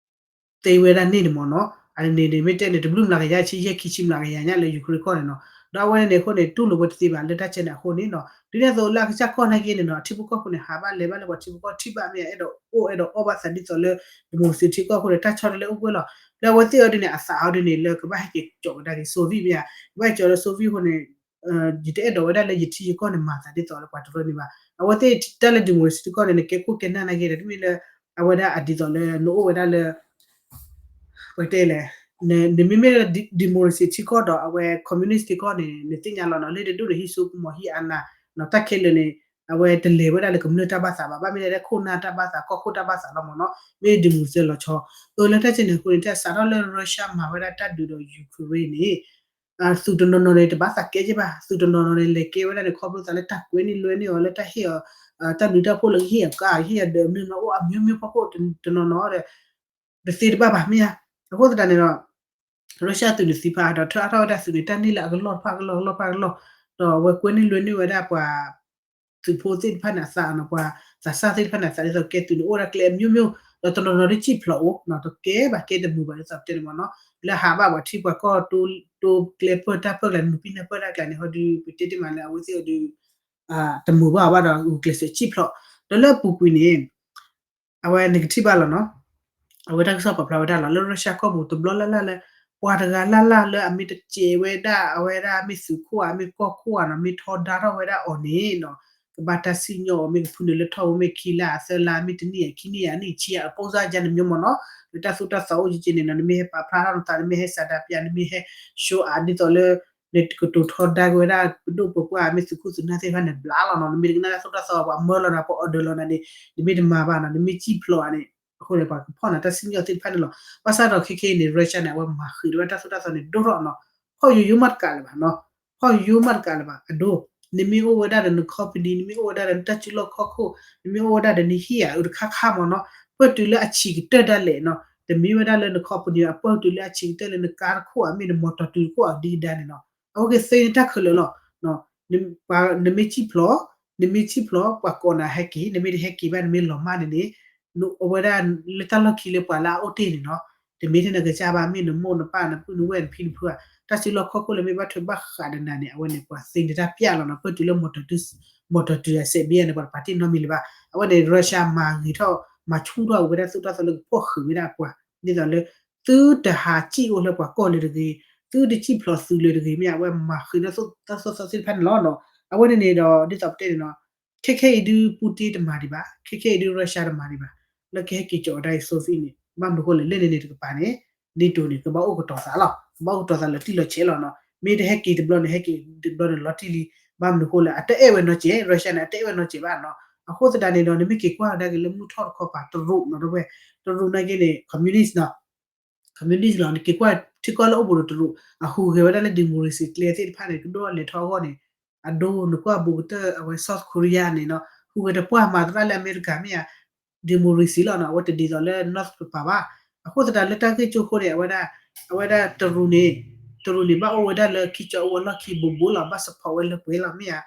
သ့ဝဲဒၣ်န့ၣ်န့ၣ်မ့ၢ်နီၤ. အန့ၣ်န့ၣ် မ့ၢ်တဲန့ၣ် တဘျုးမျးကယၤ ဆံယဲၢ်ခံဆံမျးကယၤညါလၢ Ukraine န့ၣ်နီၤ. ဒီးအဝဲန့ၣ်အဃိန့ၣ် တူၢ်လိာ်ဝဲတသ့ဘၣ်လၢတၢ်ဆဲန့ၣ်အဃိန့ၣ်နီၤ. ဒ်န့ၣ်အသိးလၢအကစၢ်ကီၢ်နာ်က့န့ၣ်နီၤ ထံဖိကီၢ်ဖိန့ၣ် ဟးဘၣ်လဲၤဘၣ်လၢပှၤထံဖိကီၢ်ထံၣ်ဘၣ်မ့ၢ်ဧါ အဲၣ်ဒိးအိၣ်အဲၣ်ဒိးအီၣ်ဘၣ်သးဒ်သိးလၢ democracy ထံကီၢ်အဃိန့ၣ် တၢ်ဆီတလဲအိၣ်ကွဲၢ်လီၤ. လၢအဝဲသ့ၣ်အီၤဒ်န့ၣ် အသးအီၤဒ်န့ၣ် လၢကဘၣ်ဟဲက့ၤကၠီးဝဲဒၣ်က့ၤ Soviet မ့ၢ်ဧါ. ကဘၣ်ကၠီးလၢ Soviet အဃိန့ၣ် ယတအဲၣ်ဒိးဝဲဒၣ်လၢယထံယကီၢ်န့ၣ်မၤသးဒ်သိးလၢပှၤတရၢန့ၣ်ဘၣ်. အဝဲသ့ၣ်တၢ်လၢ democracy ထံကီၢ်န့ၣ် နကဲခိၣ်ကဲနၢ်နာ်က့ဒီး တမ့ၢ်လၢ အဝဲဒၣ်အဒ်သိးလၢနအိၣ်ဝဲဒၣ်လၢ ပတဲလဲၣ် နမ့မ့ၢ်လၢ democracy ထံကီၢ်ဒီးအဝဲ communist ထံကီၢ်န့ၣ် နသ့ၣ်ညါလီၤနီၤ လၢတဒူၣ်န့ၣ် ဟံးစိကမီၤဟံးအနၢ်နီၤ တၢ်ခဲလၢာ်န့ၣ် အဝဲတလဲၤဝဲဒၣ်လၢကမျၢၢ်တၢ်ဘၣ်သးဘၣ် ဘၣ်မ့ၢ်ဒၣ်လၢခိၣ်နၢ်တၢ်ဘၣ်သး ကီၢ်ခိၣ်တၢ်ဘၣ်သးလီၤမ့ၢ်နီၤ မ့ၢ် democracy လီၤဆီ အၢ လၢတၢ်ဆဲန့ၣ်အဃိန့ၣ် တၢ်စးထီၣ်လၢ Russia မၤဝဲဒၣ်တၢ်ဒုးဒီး Ukraine န့ၣ် သုးတနီၤနီၤန့ၣ် တဘၣ်သးကဲက့ဘၣ် သုးတနီၤနီၤန့ၣ် လဲၤကဲဝဲဒၣ်န့ၣ် ခီဖျိသးလၢတၢ်ကွဲန့ၢ်လွဲန့ၢ်အီၤ လၢတၢ်ဟ့ၣ်အီၤ တၢ်ဘျုးတၢ်ဖှိၣ်လၢကဟ့ၣ်အီၤကါ ဟ့ၣ်အီၤဒၢးမနုၤမနုၤအိၣ်အမျိုးမျိုးဖီခိၣ်တနီၤနီၤဒီး တသ့တဘၣ်ဘၣ်မ့ၢ်ဧါ. အဃိသတးန့ၣ်ဒီး Russia သုးန့ၣ်သံဖးဒီး ထၢအါထီၣ်ဝဲဒၣ်သုးန့ၣ် တၢ်န့ၢ်လၢအကလီၢ်တဖၣ်ကလီၢ်ကလီၢ်တဖၣ်ကလီၢ် ဒီးအဝဲကွဲန့ၢ်လွဲန့ၢ်ဝဲဒၣ်ပှၤ သုးဖိသ့ၣ်တဖၣ်န့ၣ်အသးနီၤ ပှၤသးစၢ်သ့ၣ်တဖၣ်န့ၣ်အသးဒ်သိးကဲသုးန့ၣ် အိၣ်ဝဲဒၣ်ကျဲအမျိုးမျိုး ဒီးတနီၤနီၤဒ်စံၣ်ဖျိးအိၣ်နီၤ တကဲဘၣ်ကဲတမုာ်ဘၣ်ဒ်သိးပတဲန့ၣ်မ့ၢ်နီၤ လၢဟးဘၣ်ပှၤထံပှၤကီၢ် တိကျဲပၢၢ်တၢ်ပၢၢ်ကျါန့ၣ် နုာ်ပံနၢ်ပၢၢ်တၢ်ကျါန့ၣ် ဟီဒုး ပတဲတ့ၢ်မးလၢအဝဲသ့ၣ်အီၤဒုး တမုာ်ဘၣ်ဘၣ်ဒီး ဂုာ်ကျဲးစၢးစံၣ်ဖျိး ဒီးလၢအပူၤကွံာ်န့ၣ် အဝဲနကထံၣ်ဘၣ်လီၤနီၤ အဝဲတၢ်ကစီၣ်ပာ်ဖျါဝဲဒၣ်လီၤ လၢ Russia ကီၢ်ပူၤတဘျီလၢ်လၢ်လၢ ပှၤတဂၤလၢ်လၢ်လၢအမ့ၢ်တစဲးဝဲဒၣ် အဝဲဒၣ်မ့ၢ်သုးခိၣ်ဧါ မ့ၢ်ကီၢ်ခိၣ်ဧါနီၤ မ့ၢ်ထီဒါထီၣ်ဝဲဒၣ်အီၤန့ၣ်နီၤ ကဘၣ်တၢ်စံၣ်ညီၣ်အီၤ မ့ၢ်ကဖုနုာ်လၢထီၣ်ဝဲမ့ၢ်ခံလါအသၢလါ မ့ၢ်တနံၣ်အခံနံၣ်အနံၣ်ဆံအ ပုံစံ ယါန့ၣ်မ့ၢ်မ့ၢ်နီၤ, လၢတၢ်သိၣ်တၢ်သီအိၣ်ကက့န့ၣ်နီၤ နမ့ၢ်ဟဲပာ်ဖျါထီၣ်နသး နမ့ၢ်ဟဲစးဒးပျး နမ့ၢ်ဟဲ show အါ ဒ်သိးလၢ နကတိၤထီဒါက့ၤဝဲဒၣ် ပဒိၣ်ပပှၢ် မ့ၢ်သုးခိၣ်သုးနၢ်သ့ၣ်တဖၣ်န့ၣ် ဘျါလီၤနီၤ, နမ့ၢ်တကနၣ်တၢ်သိၣ်တၢ်သီ ပှၤမၢလီၤနၤ ပှၤ order လီၤနၤန့ၣ် နမ့ၢ်တမၤဘၣ်နီၤ နမ့ၢ်စံၣ်ဖျိးဧါန့ၣ် အဃိန့ၣ် ပှၤကဖီၣ်နၤတၢ်စံၣ်ညီၣ်သ့ၣ်တဖၣ်န့ၣ်လီၤ. ဘၣ်ဆၣ်ဒီးခဲခဲအံၤန့ၣ် Russia န့ၣ် အဝဲမၤဃံးဒၣ်ဝဲတၢ်သိၣ်တၢ်သီန့ၣ် ဒိၣ်ထီၣ်နီၤ, ဖီၣ်ယိယိမးတကးလၢၤဘၣ်နီၤ, ဖီၣ်ယိယိမးတကးလၢၤဘၣ် အဒိ နမ့ၢ်အိၣ်ဝဲဒၣ်ဒီးန company နမ့ၢ်အိၣ်ဝဲဒၣ်ဒီးနတၢ်စုလီၢ်ခီၣ်ခိၣ် နမ့ၢ်အိၣ်ဝဲဒၣ်ဒီးနဟံၣ်ဧါ အတခါခါမ့ၢ်နီၤ, ပၢၢ်တုၤလၢအဆံးကတၢၢ်ဒၣ်လဲာ်နီၤ, တမ့ၢ်ဝဲဒၣ်လၢန company အပၢၢ်တုၤလၢအဆံးကတၢၢ်လၢနကါတခိၣ်ဧါ မ့ၢ်န မော်တော်ဆိုင် တခိၣ်ဧါ ဒ်ကဒါန့ၣ်နီၤ, အဝဲကသ့နတၢ်ခဲလၢာ်လီၤ. နမ့ၢ်စံၣ်ဖျိး နမ့ၢ်စံၣ်ဖျိး ပှၤကိးနၤဟဲက့ၤ နမ့ၢ်တဟဲက့ၤဘၣ် နမ့ၢ်လီၤမၢ်န့ၣ်န့ၣ် အဝဲဒၣ်လၢတၢ်လီၢ်ခံလၢပှၤလၢအအိၣ်တ့ၢ်န့ၣ်နီၤ, တမ့ၢ်ထဲနကစၢ်ဘၣ် မ့ၢ်နမိၢ်နပၢ်နပုၢ်နဝဲၢ်နဖံနဖုဧါ, တၢ်စုလီၢ်ခီၣ်ခိၣ်လၢမ့ၢ်ဘၣ်ထွဲဘၣ်ဃးဒီးနၤန့ၣ် အဝဲန့ၣ် ပှၤသ့နတၢ်ပျၢ်လီၤနီၤ, ပၢၢ်တုၤလၢ မော်တော်ဆိုင် မော်တော်ဆိုင် အစဲးဘ့ၣ်န့ၣ် ပှၤတပာ်တ့ၢ်နီတမံၤလၢၤဘၣ်. အဝဲန့ၣ် Russia မၤဂ့ၤထီၣ် မၤဆူၣ်ထီၣ်ဝဲဒၣ်သိၣ်တၢ်သီလၢကဖီၣ်ဃံးဝဲဒၣ်ပှၤ ဒ်သိးလၢ သုတဟးစံၣ်အိၣ်လၢပှၤကီၢ်လၢတဂ့ၤ, သုတစံၣ်ဖျိးသုလၢတဂ့ၤ မ့ၢ်ဧါ, အဝဲမၤဃံးဒၣ်သိၣ်တၢ်သိၣ်တၢ်သီသ့ၣ်တဖၣ်န့ၣ်လီၤနီၤ. အဝဲန့ၣ်န့ၣ်ဒီး ဒ်သိးပတဲန့ၣ်နီၤ, ခဲခဲအံၤဒုး Putin တမၤဒံးဘၣ်, ခဲခဲအံၤဒုး Russia တမၤဒံးဘၣ်, လၢကဟဲက့ၤကီးဝဲဒၣ်အံၤ Soviet န့ၣ် ဘၣ်မနုၤအဃိလဲၣ် လၢန့ၣ်န့ၣ်တကပၤန့ၣ် NATO န့ၣ် ကဘၣ်အိၣ်ကတီၤသးလီၤ, ကဘၣ်အိၣ်ကတီၤသးလီၤတံၢ်လီၤဆဲးလီၤနီၤ, မ့ၢ်တဟဲက့ၤတဘျီန့ၣ် ဟဲက့ၤတဘျီန့ၣ်လီၤတံၢ်လံ, ဘၣ်မနုၤအဃိလဲၣ် အတအဲၣ်ဝဲနီတစဲး Russia န့ၣ် အတအဲၣ်ဝဲနီတစဲးဘၣ်နီၤ. အဃိသတးန့ၣ်ဒီး နမ့ၢ်က့ၤကွၢ်ကဒါက့ၤလၢမုၢ်ထီၣ်တခီပၤ တရူးနီၤ ဒီပုၢ်ဝဲၢ်, တရူးနာ်က့န့ၣ် communist နီၤ communist လီၤ, နက့ၤကွၢ်ထံကီၢ်လၢအိၣ်ဘူးဒီးတရူး အဟူးဂဲၤဝဲဒၣ်လၢ democracy ကျဲသ့ၣ်တဖၣ်န့ၣ် ကဒိၣ်လဲၤထီၣ်အဂီၢ်န့ၣ်, အဒိ နကွၢ်ဘူးကတၢၢ် အဝဲ South Korea န့ၣ်နီၤ ဟူးဂဲၤတပှၢ်မၤသရၣ်လၢအမဲရကၤမ့ၢ်ဧါ, democracy လီၤနီၤ, အဝဲတဒ်သိးလၢ North ပပၤဘၣ်. အဃိသတးလၢတၢ်ဂ့ၢ်ကၠိခိၣ်န့ၣ် အဝဲဒၣ်, အဝဲဒၣ်တရူးန့ၣ်, တရူးန့ၣ် ဘၣ်အိၣ်ဝဲဒၣ်လၢခံကၠီအဝဲလီၢ်ခံဘူးဘူးလီၤ, ဘၣ် support ဝဲလၢပှဲၤလီၤ မ့ၢ်ဧါ.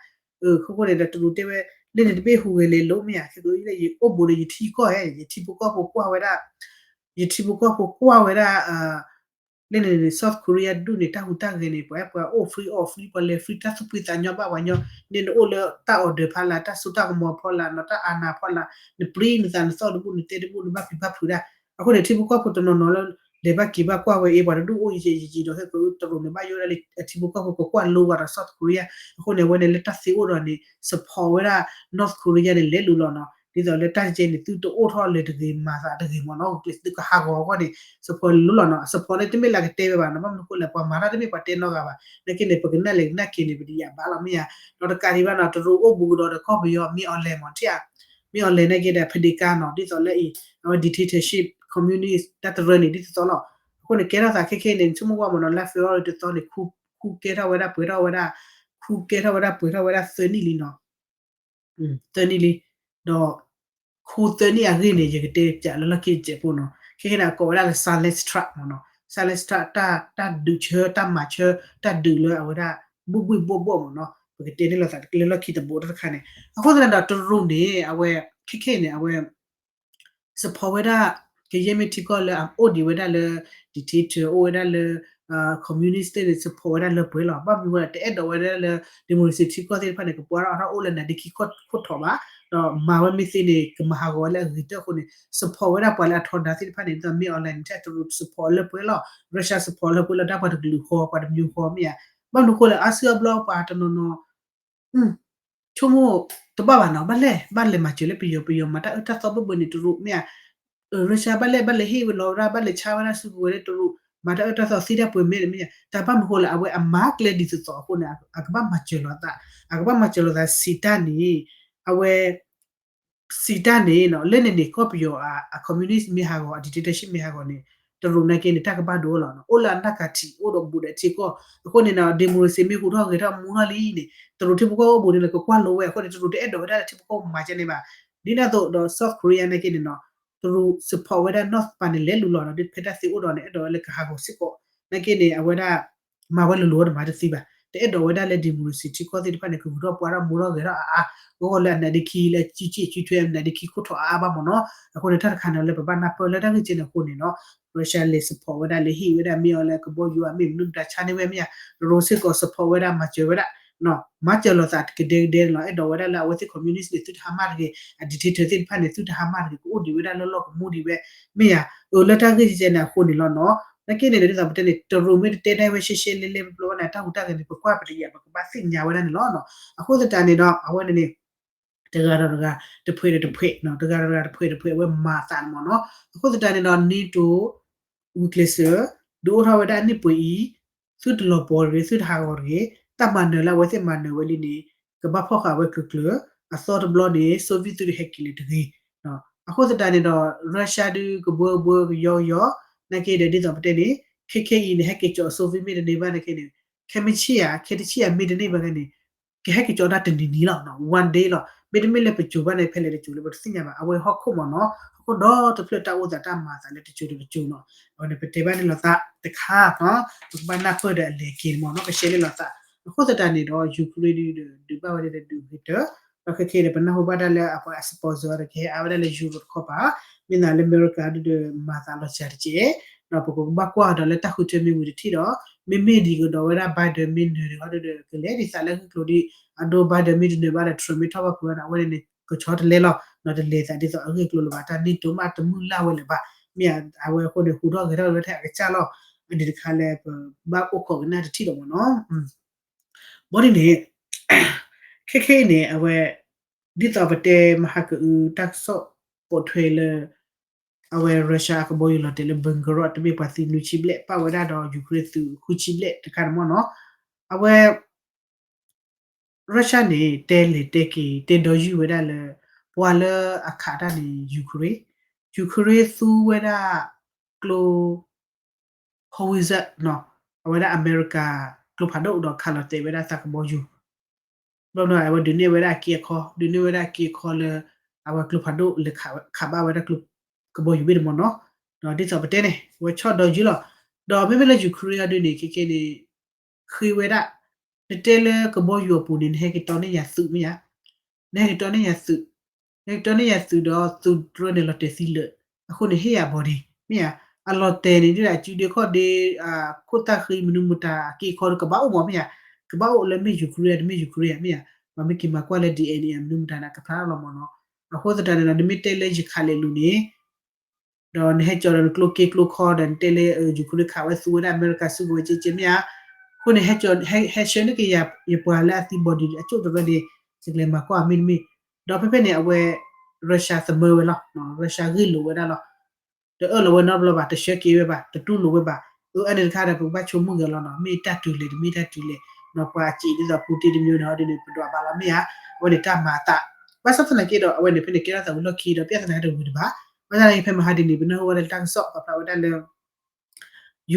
အဃိဃိန့ၣ်ဒီး တရူးတဲဝဲ လၢန့ၣ်တဘ့ၣ်ဟူးဂဲၤလဲၤလိၤ မ့ၢ်ဧါ, ခဲကနံၣ်အံၤ ယအိၣ်ဘူးဒီးယထံကီၢ်ဧါ, ယထံဖိကီၢ်ဖိကွၢ်ဝဲဒၣ်, ယထံဖိကီၢ်ဖိကွၢ်ဝဲဒၣ် လၢန့ၣ်န့ၣ် South Korea ဒူၣ်န့ၣ် တၢ်ဟူးတၢ်ဂဲၤန့ၣ် ပှၤအဲၣ်ပှၤအိၣ် free အီၣ် free ပှၤလဲၤ free တၢ်သူၣ်ဖှံသးညီဘၣ်ပှၤညီ, န့ၣ်နအိၣ်လၢတၢ် order ဖီလာ် တၢ်စိတၢ်ကမီၤဖီလာ်နီၤ တၢ်အါနါဖီလာ်, နပြံနသးနသီၣ်တဘူၣ် နတဲတဘူၣ် နဘၣ်ဖံးဘၣ်ဖုးဒၣ်. အဃိန့ၣ် ထံဖိကီၢ်ဖိတနီၤနီၤလၢ လဲၤဘၣ်က့ၤဘၣ်ကွၢ်ဝဲအံၤ ပှၤတဒူၣ်အိၣ်ယံာ်ယံာ်ဒီး ဟဲကတရူးန့ၣ် ဘၣ်ယိၣ်ဒၣ်လၢအထံဖိကီၢ်ဖိကကွၢ်လိဝဲဒီး South Korea. အဃိန့ၣ် အဝဲန့ၣ်လၢတၢ်သ့အိၣ်ဒီးန့ၣ် support ဝဲဒၣ် North Korea န့ၣ် လဲၤလိၤလီၤနီၤ. ဒ်သိးလၢတၢ်ကဲန့ၣ် သုတအိၣ်ထီၣ်လၢတဂ့ၤ မၤသးတဂ့ၤမ့ၢ်နီၤ, ကျဲသုကဟးဂီၤအဂီၢ်န့ၣ် support လဲၤလိၤလီၤနီၤ. support န့ၣ် တမ့ၢ်လၢကတဲဝဲဘၣ်နီၤ, ဘၣ်မနုၤအဃိလဲၣ် ပှၤမၤတၢ်တမ့ၢ်ပှၤတဲနီတဂၤဘၣ်. နာ်က့န့ၣ် ပကနၣ်လဲၤကနၣ်က့ၤန့ၣ် ပတယာ်ဘၣ်လီၤ မ့ၢ်ဧါ. ဒီးတကးဒံးဘၣ်နီၤ တရူးအိၣ်ဘူးကဒီးဒီးကီၢ်ပယီၤ မ့ၢ်အီၤလဲၣ်မ့ၢ်ထံၣ်ဧါ, မ့ၢ်အီၤလဲၣ်နာ်က့ဒီး ဖဒ့ကါနီၤ ဒ်သိးလၢအံၤ အဝဲ dictatorship communist တၢ်တရၢန့ၣ် ဒ်သိးသိးလီၤ. အဃိန့ၣ် ကဲထီၣ်သးခဲခဲန့ၣ် ဆိကမိၣ်ကွၢ်မ့ၢ်နီၤ လါ February တသီန့ၣ် ခူကဲထီၣ်ဝဲဒၣ်ပှဲၤထီၣ်ဝဲဒၣ်, ခူကဲထီၣ်ဝဲဒၣ်ပှဲၤထီၣ်ဝဲဒၣ်သၢနံၣ်လံနီၤ. သၢနံၣ်လံ, ဒီး ခူသၢနံၣ်အဂ့ၢ်န့ၣ် ယကတဲပျးလၢလီၢ်ခံတစဲးဖိနီၤ. ခဲခဲန့ၣ် အကိးဝဲဒၣ်လၢ silent strike မ့ၢ်နီၤ. silent strike တၢ်, တၢ်ဒုးဆၢ တၢ်မၤဆၢ တၢ်ဒုးလၢအဝဲဒၣ် ဘိၣ်ဘိၣ်ဘိၣ်ဘိၣ်မ့ၢ်နီၤ. ပကတဲန့ၣ်လိာ်သးလၢလီၢ်ခံတဘိတခါန့ၣ်. အဃိသတးဒီး တရူးန့ၣ် အဝဲ ခဲခဲန့ၣ် အဝဲ support ဝဲဒၣ် ကယဲၢ်မ့ၢ်ထံကီၢ်လၢအအိၣ်ဒံးဝဲဒၣ်လၢ dictator အိၣ်ဝဲဒၣ်လၢ communist သ့ၣ်န့ၣ် support ဝဲဒၣ်လၢပှဲၤလီၤ. ဘၣ်မနုၤဝဲ တအဲၣ်ဒိးဝဲဒၣ်လၢ democracy ထံကီၢ်သ့ၣ်တဖၣ်န့ၣ် ကပှဲၤထီၣ်အါထီၣ်အိၣ်လၢနၤဒ့ခံခိၣ်ထီၣ်ဘၣ်, ဒီးမၤဝဲမ့ၢ်သ့န့ၣ် ကမၤဟးဂီၤဝဲလၢအဂ့ၤတၢၢ်အဃိန့ၣ် support ဝဲဒၣ်ပှၤလၢအထီဒါသ့ၣ်တဖၣ်န့ၣ် ဒ်သိးမ့ၢ်အီၤလဲၣ်န့ၣ် တရူး support လၢပှဲၤလီၤ, Russia support လၢပှဲၤလီၤ ဒၣ်ပှၤတကလုာ်ဃီ ပှၤတမျိုးဃီမ့ၢ်ဧါ. ဘၣ်မနုၤအဃိလဲၣ် အါစုအါဘျီပှၤတနီၤနီၤ ဆိကမိၣ်တဘၣ်ဘၣ်နီၤ, ဘၣ်လဲၣ် ဘၣ်လဲၤမၤစၢၤလၢပယီၤ ပယီၤမၤတၢ်အၢတၢ်သီဘၣ်ဘၣ်န့ၣ် တရူးမ့ၢ်ဧါ, Russia ဘၣ်လဲၣ် ဘၣ်လဲၤဟ့ၣ်ဝဲလီၤဝဲဒၣ် ဘၣ်လဲၤဆါဝဲဒၣ်စုကဝဲၤလၢတရူး မၤတၢ်အၢတၢ်သီသ့တၢ်ပှဲၤမ့ၢ်န့ၣ်မ့ၢ်ဧါ, တၢ်ဘၣ်မနုၤအဃိလဲၣ် အဝဲအမၤကျဲဒ်သိးသိးအဃိန့ၣ် အကဘၣ်မၤစၢၤလီၤသး, အကဘၣ်မၤစၢၤလီၤသးစံးတၢ်န့ၣ်, အဝဲ စံးတၢ်န့ၣ်နီၤ လၢန့ၣ်န့ၣ် ကီၢ်ပယီၤအ communist မ့ၢ်ဟးဂီၤ အ dictatorship မ့ၢ်ဟးဂီၤန့ၣ် တရူးနာ်က့န့ၣ် တၢ်ကဘၣ်ဒိလီၤနီၤ, အိၣ်လၢအနၢ်ကၤထံး အိၣ်ဒီးဘူးဒီးထံကီၢ်, အဃိန့ၣ်နီၤ democracy မ့ၢ်ဟူးထီၣ်ဂဲၤထီၣ်မူထီၣ်လံန့ၣ် တရူးထံဖိကီၢ်ဖိအိၣ်ဘူးန့ၣ်လီၤ ကကွၢ်လိဝဲ, အဃိန့ၣ် တရူးတအဲၣ်ဒိးဝဲဒၣ်လၢထံဖိကီၢ်ဖိမၤကဲန့ၣ်ဘၣ်. ဒ်န့ၣ်အသိးဒီး South Korea နာ်က့န့ၣ်နီၤ တရူး support ဝဲဒၣ် North ပၤန့ၣ် လဲၤလူၤလီၤနီၤ, ဒ်ဖဲတၢ်သ့အိၣ်ဒီးန့ၣ် အဲၣ်ဒိးဝဲလၢကဟးဂီၤစ့ၢ်ကီး, နာ်က့န့ၣ် အဝဲဒၣ် မၤဝဲလိၤလိၤဝဲတမၤတသ့ဘၣ်, တအဲၣ်ဒိးဝဲဒၣ်လၢ democracy ထံကီၢ်သ့ၣ်တဖၣ်န့ၣ် ကဂုၤထီၣ်ပှၢ်ထီၣ်မူထီၣ်ဂဲၤထီၣ်အါအါ, ဂီၢ်ဂီၢ်လၢအနးဒ့ခံလၢကံက့ၣ်ကံထွဲ အနးဒ့ခံခိၣ်ထီၣ်အါအါဘၣ်မ့ၢ်နီၤ, အဃိန့ၣ် တၢ်တခါန့ၣ်လၢပဘၣ်နၢ်ပၢၢ်လၢတၢ်ဂ့ၢ်ကဲန့ၣ်အဃိန့ၣ်နီၤ Russia လဲၤ support ဝဲဒၣ် လဲၤဟ့ၣ်ဝဲဒၣ် မ့ၢ်အီၤလၢကဘီယူၤဧါ မ့ၢ်မနုၤမတၤဆါန့ၢ်ဝဲမ့ၢ်ဧါ, တရူးစ့ၢ်ကီး support ဝဲဒၣ် မၤစၢၤဝဲဒၣ် မၤစၢၤလိာ်သးကဒဲကဒဲန့ၣ်လီၤ, အဲၣ်ဒိးဝဲဒၣ်လၢအဝဲသ့ၣ် communist န့ၣ် သုတဟါမၢ်တဂ့ၤ, အ dictator သ့ၣ်တဖၣ်န့ၣ် သုတဟါမၢ်တဂ့ၤ, ကအိၣ်ဒံးဝဲဒၣ်လၢလီၢ်ကမူဒံးဝဲ, မ့ၢ်ဧါ, အၢ လၢတၢ်ဂ့ၢ်ကဲန့ၣ်အဃိန့ၣ်လီၤနီၤ, နာ်က့န့ၣ် ဒ်သိးပတဲန့ၣ် တရူးမ့ၢ်တတဲဒၣ်ဝဲရှဲရှဲလဲလဲပျီဘၣ်န့ၣ် တၢ်ဟူးတၢ်ဂဲၤန့ၣ် ပကွၢ်ပတယာ် ပကဘၣ်သ့ၣ်ညါဝဲဒၣ်န့ၣ်လီၤနီၤ, အဃိသတးန့ၣ်ဒီး အဝဲန့ၣ်န့ၣ် တဂၤဒီးတဂၤ တဖှဲးဒီးတဖှဲး တဂၤဒီးတဂၤ တဖှဲးဒီးတဖှဲး အဝဲမၤသးန့ၣ်မ့ၢ်နီၤ. အဃိသတးန့ၣ်ဒီး NATO ဝံၤကျဲးစၢး ဒုးအိၣ်ထီၣ်ဝဲဒၣ်အနံၣ်ပှဲၤအံၤ သုတလီၤပှီၤတဂ့ၤ သုတဟးဂီၤတဂ့ၤ တၢ်မၤနၢၤလၢအဝဲသ့ၣ်မၤနၢၤဝဲလံန့ၣ် ကဘၣ်ဖီၣ်ဃာ်ဝဲကျၢၤကျၢၤ အသီတဘျီန့ၣ် Soviet သုတဟဲက့ၤလၢၤတဂ့ၤ. အဃိသတးန့ၣ်ဒီး Russia ဒုးကဘှၢကဘှၢကယီကယီ နာ်က့ဒီး ဒ်သိးပတဲန့ၣ် ခဲခဲအံၤန့ၣ် ဟဲက့ၤကၠီ Soviet မ့ၢ်တန့ၢ်ဘၣ်နာ်က့န့ၣ် ခဲမုၢ်ဆ့ၣ်ဧါ ခဲတဆံၣ်ဧါ မ့ၢ်တန့ၢ်ဘၣ်န့ၣ် ကဟဲက့ၤကၠီတၢ်တနံၤနံၤလီၤ one day လီၤ. မ့တမ့ၢ်လၢပစိၤဘၣ်န့ၣ် ဖဲလဲၣ်တစိၤလၢပတသ့ၣ်ညါဘၣ် အဝဲဟီၣ်ခိၣ်မ့ၢ်နီၤ ဟီၣ်ခိၣ်ဒီတဖျၢၣ်တၢ်အိၣ်သးတၢ်မၤသးလၢတစိၤဒီးတစိၤနီၤ အဝဲန့ၣ် ပတဲဘၣ်န့ၣ်လိာ်သးတခါနီၤ ပကဘၣ်နၢ်ပၢၢ်ဒီးအလဲၤက့ၤမ့ၢ်နီၤ ကရှဲန့ၣ်လိာ်သး အဃိသတးန့ၣ်ဒီး Ukraine ဒုး ဒုးဘၣ်ဝဲဒၣ်ဒီးဒုးဂ့ၤတၢ် ဒီးခဲခဲဒီးပနၢ်ဟူဘၣ်ဒၣ်လၢအပှၤ sponsor ဒီးကဟဲအါဝဲဒၣ်လၢ Euro တခီပၤ မ့ၢ်သးလၢ America ဒုးဒီးမၤသးလီၤစှၤတက့ၢ် ဒီးပကဘၣ်ကွၢ်ဒီးလၢတၢ်ဃုထၢမ့ၢ်ဝံၤတထံၣ်ဒီး မ့မ့ၢ်ဒ်ကဒီးဝဲဒၣ် Biden မ့ၢ်နၢၤဒံးဟီဒုးဒီး ကလဲၤဒ်သးလၢဂ့ၢ်ကျိၤဒ် အဒိ Biden မ့ၢ်တနၢၤဘၣ်ဒီး Trump မ့ၢ်ထီၣ်ဘၣ်ဖုးဝဲဒီး အဝဲန့ၣ်န့ၣ် ကဆီတလဲလီၤ ဒီးတလဲၤသးဒ်သိးအဂ့ၢ်ကျိၤလၢၤဘၣ် တၢ် NATO မ့ၢ်တမုၢ်လၢ်ဝဲလၢၤဘၣ် မ့ၢ်အဝဲအဃိန့ၣ် ဟူးထီၣ်ဂဲၤထီၣ်ဝဲထဲအကစၢ်လီၤ အဒုးတခါလၢပဘၣ်အိၣ်ခိးကနၣ်တထံၣ်ဒီးမ့ၢ်နီၤ ဘၣ်ဒ်န့ၣ် ခဲခဲအံၤန့ၣ် အဝဲ ဒ်သိးပတဲမဟါကအု တၢ်ကစီၣ်ပိာ်ထွဲလၢ အဝဲ Russia အကဘီယူၤလီၤတဲာ်လၢ Belgorod တမ့ၢ်ပှၤသံနွံဆံဘျဲၣ် ပာ်ဝဲဒၣ်ဒီး Ukraine သုးဃုဆံဘျဲၣ်တခါန့ၣ်မ့ၢ်နီၤ အဝဲ Russia န့ၣ် တဲလဲၤတဲက့ၤ တဲဒီယုၢ်ဝဲဒၣ်လၢ ပှၤလၢအခးတၢ်န့ၣ် Ukraine, Ukraine သူဝဲဒၣ် ကျိ howitzer နီၤ, အဝဲဒၣ်အမဲရကၤ ကျိဖးဒိၣ်ဒီးခးလီၤတဲာ်ဝဲဒၣ်သးကဘီယူၤ ဘျီဘျီအဝဲဒုးနဲၣ်ဝဲဒၣ်အက့အခီ, ဒုးနဲၣ်ဝဲဒၣ်အက့အခီလၢ အဝဲကျိဖးဒိၣ်လဲၤခးဘၣ်ဝဲဒၣ်ကျိ ကဘီယူၤဘ့ၣ်န့ၣ်မ့ၢ်နီၤ, ဒီးဒ်သိးပတဲန့ၣ် အဝဲဆီၣ်ဒီယုၢ်လီၤ, ဒီးမ့မ့ၢ်လၢ Ukraine အဒုးန့ၣ် ခဲကဲန့ၣ် ဃ့ဝဲဒၣ်, နတဲလၢကဘီယူၤအပူၤန့ၣ် နဟဲက့ၤတီန့ၢ်ယၤသုးမ့ၢ်ဧါ, နဟဲက့ၤတီန့ၢ်ယၤသုး, နဟဲက့ၤတီန့ၢ်ယၤသုးဒီးသုးတြၢန့ၣ်လီၤတဲာ်သံလၢာ်, အဃိန့ၣ်ဟ့ၣ်ယၤဘီဒ့ မ့ၢ်ဧါ, အလီၤတဲာ်န့ၣ်ဒ်အစုဒ့ခီၣ်ဒ့ ခိၣ်သၣ်ဃံမနုၤမတၤအက့အခီကဘၣ်အိၣ်မးမ့ၢ်ဧါ, ကဘၣ်အိၣ်လၢမ့ၢ် Ukraine တမ့ၢ် Ukraine မ့ၢ်ဧါ, ပှၤမ့ၢ်က့ၤမၤကွၢ်လၢ DNA န့ၣ် မနုၤမတၤန့ၣ် ကဖျါထီၣ်လီၤမ့ၢ်နီၤ, အဃိသတးန့ၣ်ဒီး နမ့ၢ်တဲလၢယခးလဲၤလူၤန့ၣ် ဒီးနဟဲကၠီဒီးနကျိက့ကျိခီဒီး နတဲလၢ Ukraine ခးဝဲသူဝဲဒၣ်အမဲရကၤစုကဝဲၤကဲကဲမ့ၢ်ဧါ, အဃိန့ၣ် ဟဲဆှၢန့ၢ်က့ၤယပှၤလၢအသံဘီဒ့အကၠိၣ်တရၢန့ၣ် ယကလဲၤမၤကွၢ်မ့တမ့ၢ်, ဒီးဖဲဖဲန့ၣ် အဝဲ Russia သမၢဝဲလီၤ, Russia ဂ့ၢ်လိာ်ဝဲဒၣ်လီၤ, တအၢၣ်လီၤဝဲနီတဘျီဘၣ်, တဆှၢက့ၤဝဲဘၣ်, တတူၢ်လိာ်ဝဲဘၣ်, အၢ အန့ၣ်တခါဒီး ပကဘၣ်ဆိကမိၣ်ဂ့ၤလီၤနီၤ, မ့ၢ်တၢ်တုၤလဲၣ် တမ့ၢ်တၢ်တုၤလဲၣ်, နီၤပှၤစံးဒ်သိး Putin တမံၤန့ၣ် ဟီဒ်န့ၣ် ပဒွးဘၣ်လီၤမ့ၢ်ဧါ, အဝဲန့ၣ်တၢ်မၤအသး, ဘၣ်ဆၣ်သနာ်က့ဒီး အဝဲန့ၣ် ဖဲန့ၣ်ကဲထီၣ်သးဝံၤလီၢ်ခံဒီး ပြဿနာတဝံၤတဘၣ်, ဘၣ်ဆၣ်သနာ်က့ ဖဲမဟါဒ်န့ၣ် ပနၢ်ဟူဝဲဒၣ်လၢတၢ်ကစီၣ်ပာ်ဖျါဝဲဒၣ်လၢ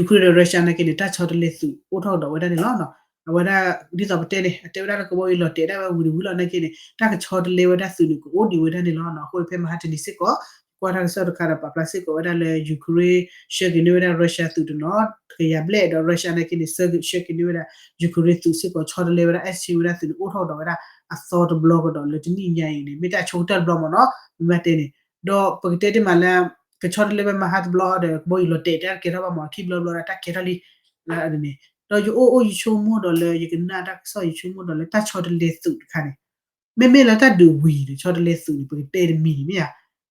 Ukraine ဒီး Russia နာ်က့န့ၣ် တၢ်ဆီတလဲသုးအိၣ်ထီၣ်ကဒီးဝဲဒၣ်န့ၣ်လီၤ. အဝဲဒၣ် ဒ်သိးပတဲန့ၣ် အတဲဝဲဒၣ်လၢကဘီယူၤလီၤတဲာ်ဒၣ်ဝဲဝံၤတဝံၤလီၤနာ်က့န့ၣ် တၢ်ကဆီတလဲဝဲဒၣ်သုးန့ၣ် ကအိၣ်ဒံးဝဲဒၣ်န့ၣ်လီၤ. အဃိဖဲမဟါတနံၤစ့ၢ်ကီး ကွၢ်တၢ်ကစီၣ်တခါဒီးပာ်ဖျါစ့ၢ်ကီးဝဲဒၣ်လၢ Ukraine ဆှၢက့ၤန့ၢ်ဝဲဒၣ် Russia သုးတနီၤ တကယၤဘျဲၣ်ဒီး Russia နာ်က့န့ၣ် ဆှၢက့ၤန့ၢ်ဝဲဒၣ် Ukraine သုးစ့ၢ်ကီး ဆီတလဲဝဲဒၣ် အဲၣ်ဆ့ဝဲဒၣ်သုးန့ၣ် အိၣ်ထီၣ်ကဒီးဝဲဒၣ်အသီတဘျီကဒီးလၢတနံၣ်ညါအံၤန့ၣ် မ့ၢ်တၢ်ဆိကတၢၢ်တဘျီမ့ၢ်နီၤ မ့ၢ်မ့ၢ်တဲန့ၣ် ဒီးပကတဲတ့ၢ်မးလၢ ကဆီတလဲဝဲမဟါတဘျီဒီး ကဘီယူၤလီၤတဲာ်တၢ်ကဲထီၣ်ဘၣ်မး ခံဘျီဘျီဒီးတၢ်ကဲထီၣ်လံ လၢအန့ၣ် ဒီးယအိၣ်အိၣ်ယဆိကမိၣ်ဒီးလၢယကနၣ်တၢ်ကစီၣ်ယဆိကမိၣ်ဒီးလၢတၢ်ဆီတလဲသုးတခါန့ၣ် မ့မ့ၢ်လၢတၢ်ဒုးဝံၤဒီးဆီတလဲသုးန့ၣ် ပကတဲတမံၤန့ၣ်မ့ၢ်ဧါ,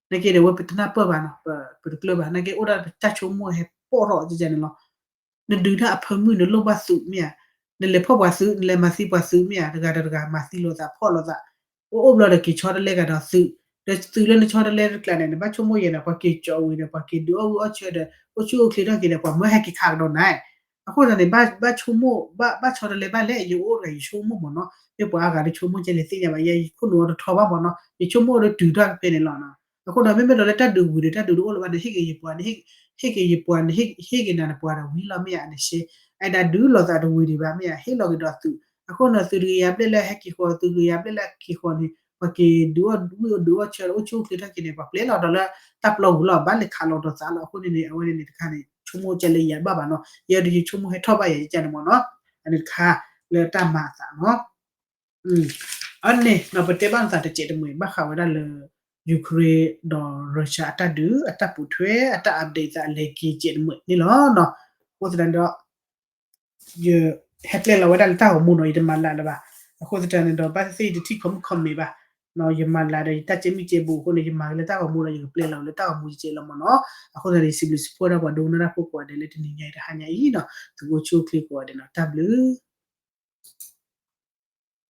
နာ်က့ဒီးဝဲပတနၢ်ပၢၢ်ဘၣ်နီၤ ပတကျၢၢ်ဘၣ် နာ်က့အိၣ်ဒၣ်ပတၢ်ဆိကမိၣ်ဟဲပိာ်ထီၣ်ကကန့ၣ်လီၤ နဒုးတၢ်အဖၢမုၢ်နလိၣ်ဘၣ်သုးမ့ၢ်ဧါ, နလဲၤဖီၣ်ပှၤသုး နလဲၤမၤသံပှၤသုးမ့ၢ်ဧါ, တဂၤဒီးတဂၤမၤသံလိာ်သးဖီၣ်လိာ်သး, အိၣ်အိၣ်ဘျီဒီးက့ၤဆီတလဲကဒီးသုး, ဒီးသုးလၢနဆီတလဲတကျါန့ၣ် နဘၣ်ဆိကမိၣ်ယဲန့ၣ် ပှၤက့ၤကၠီဝံၤဒီး ပှၤက့ၤဒုးအီၣ်ဝံၤအီၣ်ဆၢဒီး အိၣ်ဆူၣ်အိၣ်ချ့ထီၣ်က့ၤဒီး ပှၤမၢဟဲက့ၤခးကဒီးနၤ, အဃိသတးန့ၣ် ဘၣ်ဆိကမိၣ် ဘၣ်ဆီတလဲဘၣ်လဲၣ် ယအိၣ်တဂၤယဆိကမိၣ်မ့ၢ်နီၤ, မ့ၢ်ပှၤအါဂၤဒီးဆိကမိၣ်ကဲလဲၣ်သ့ၣ်ညါဘၣ် ယခိၣ်နူာ်အီၤတထီဘၣ်မ့ၢ်နီၤ, ယဆိကမိၣ်ဒီးတုၤထီၣ်ကဖဲန့ၣ်လီၤ. အဃိဒီး မ့မ့ၢ်ဒီးလၢတၢ်ဒုးဝံၤဒီး တၢ်ဒုးတအိၣ်လၢၤဘၣ်န့ၣ် ဟ့ၣ်က့ၤယပှၤန့ၣ် ဟ့ၣ်က့ၤယပှၤန့ၣ် ဟ့ၣ်က့ၤနၤနပှၤဒီးဝံၤလီၤမ့ၢ်ဧါ, နရှဲ အဲၣ်ဒိးဒုးလိာ်သးတဝံၤဒံးဘၣ်မ့ၢ်ဧါ, ဟ့ၣ်လီၤက့ၤဒီးသုး, အဃိန့ၣ် သုးတကယၤဘျဲၣ်လၢဟဲက့ၤဃီၤ သုးတကယၤဘျဲၣ်လၢက့ၤဃီၤန့ၣ် ပှၤက့ၤဒုးအီၣ်ဝံၤဒုးအီၣ်ဆၢဒီး အိၣ်ဆူၣ်အိၣ်ချ့ထီၣ်က့ၤန့ၣ် ပှၤပျဲလီၤဒီးလၢတၢ်ပျီပူၤလီၤ ဘၣ်လဲၤခးလီၤဒီးသးလီၤ. အဃိန့ၣ်န့ၣ် အဝဲန့ၣ်တခါန့ၣ် ဆိကမိၣ်ကဲလၢယၤဘၣ်ဘၣ်နီၤ, ယဲဒီးယဆိကမိၣ်ဟဲထီၣ်ဘၣ်ယၤယကန့ၣ်မ့ၢ်နီၤ, အန့ၣ်တခါလၢတၢ်မၤအသးနီၤ အန့ၣ် ပတဲဘၣ်နသးတစဲးတမှဲၤ ဘၣ်ဃးဝဲဒၣ်လၢ Ukraine ဒီး Russia အတၢ်ဒုး အတၢ်ပိာ်ထွဲ အတၢ် update သးအလဲၤက့ၤစဲးတမှဲၤန့ၣ်လီၤ. အဃိသတးန့ၣ်ဒီး ယဟဲပျဲလီၤဝဲဒၣ်လၢတၢ်ဂီၤမူနီၤ ယတမၤလၢလၢၤဘၣ်. အဃိသတးန့ၣ်ဒီး ဘၣ်သ့ၣ်ယတထံၣ် comment ဘၣ် ယမၤလၢဒီးယတၢ်ကဲမံၤကဲဘိအဃိန့ၣ် ယမၤက့ၤလၢတၢ်ဂီၤမူဒီး ယကပျဲလီၤလၢတၢ်ဂီၤမူကဲလီၤမ့ၢ်နီၤ. အဃိသတးန့ၣ် စံးဘျုးစံးဖှိၣ်ဒၣ်ပှၤဒိကနၣ်တၢ်ဖိကိးဂၤဒဲးလၢတနံၤညါအံၤတဟါညါအံၤနီၤ, သုကအိၣ်ဆူၣ်အိၣ်ချ့ကိးဂၤဒဲးနီၤ, တၢ်ဘျုး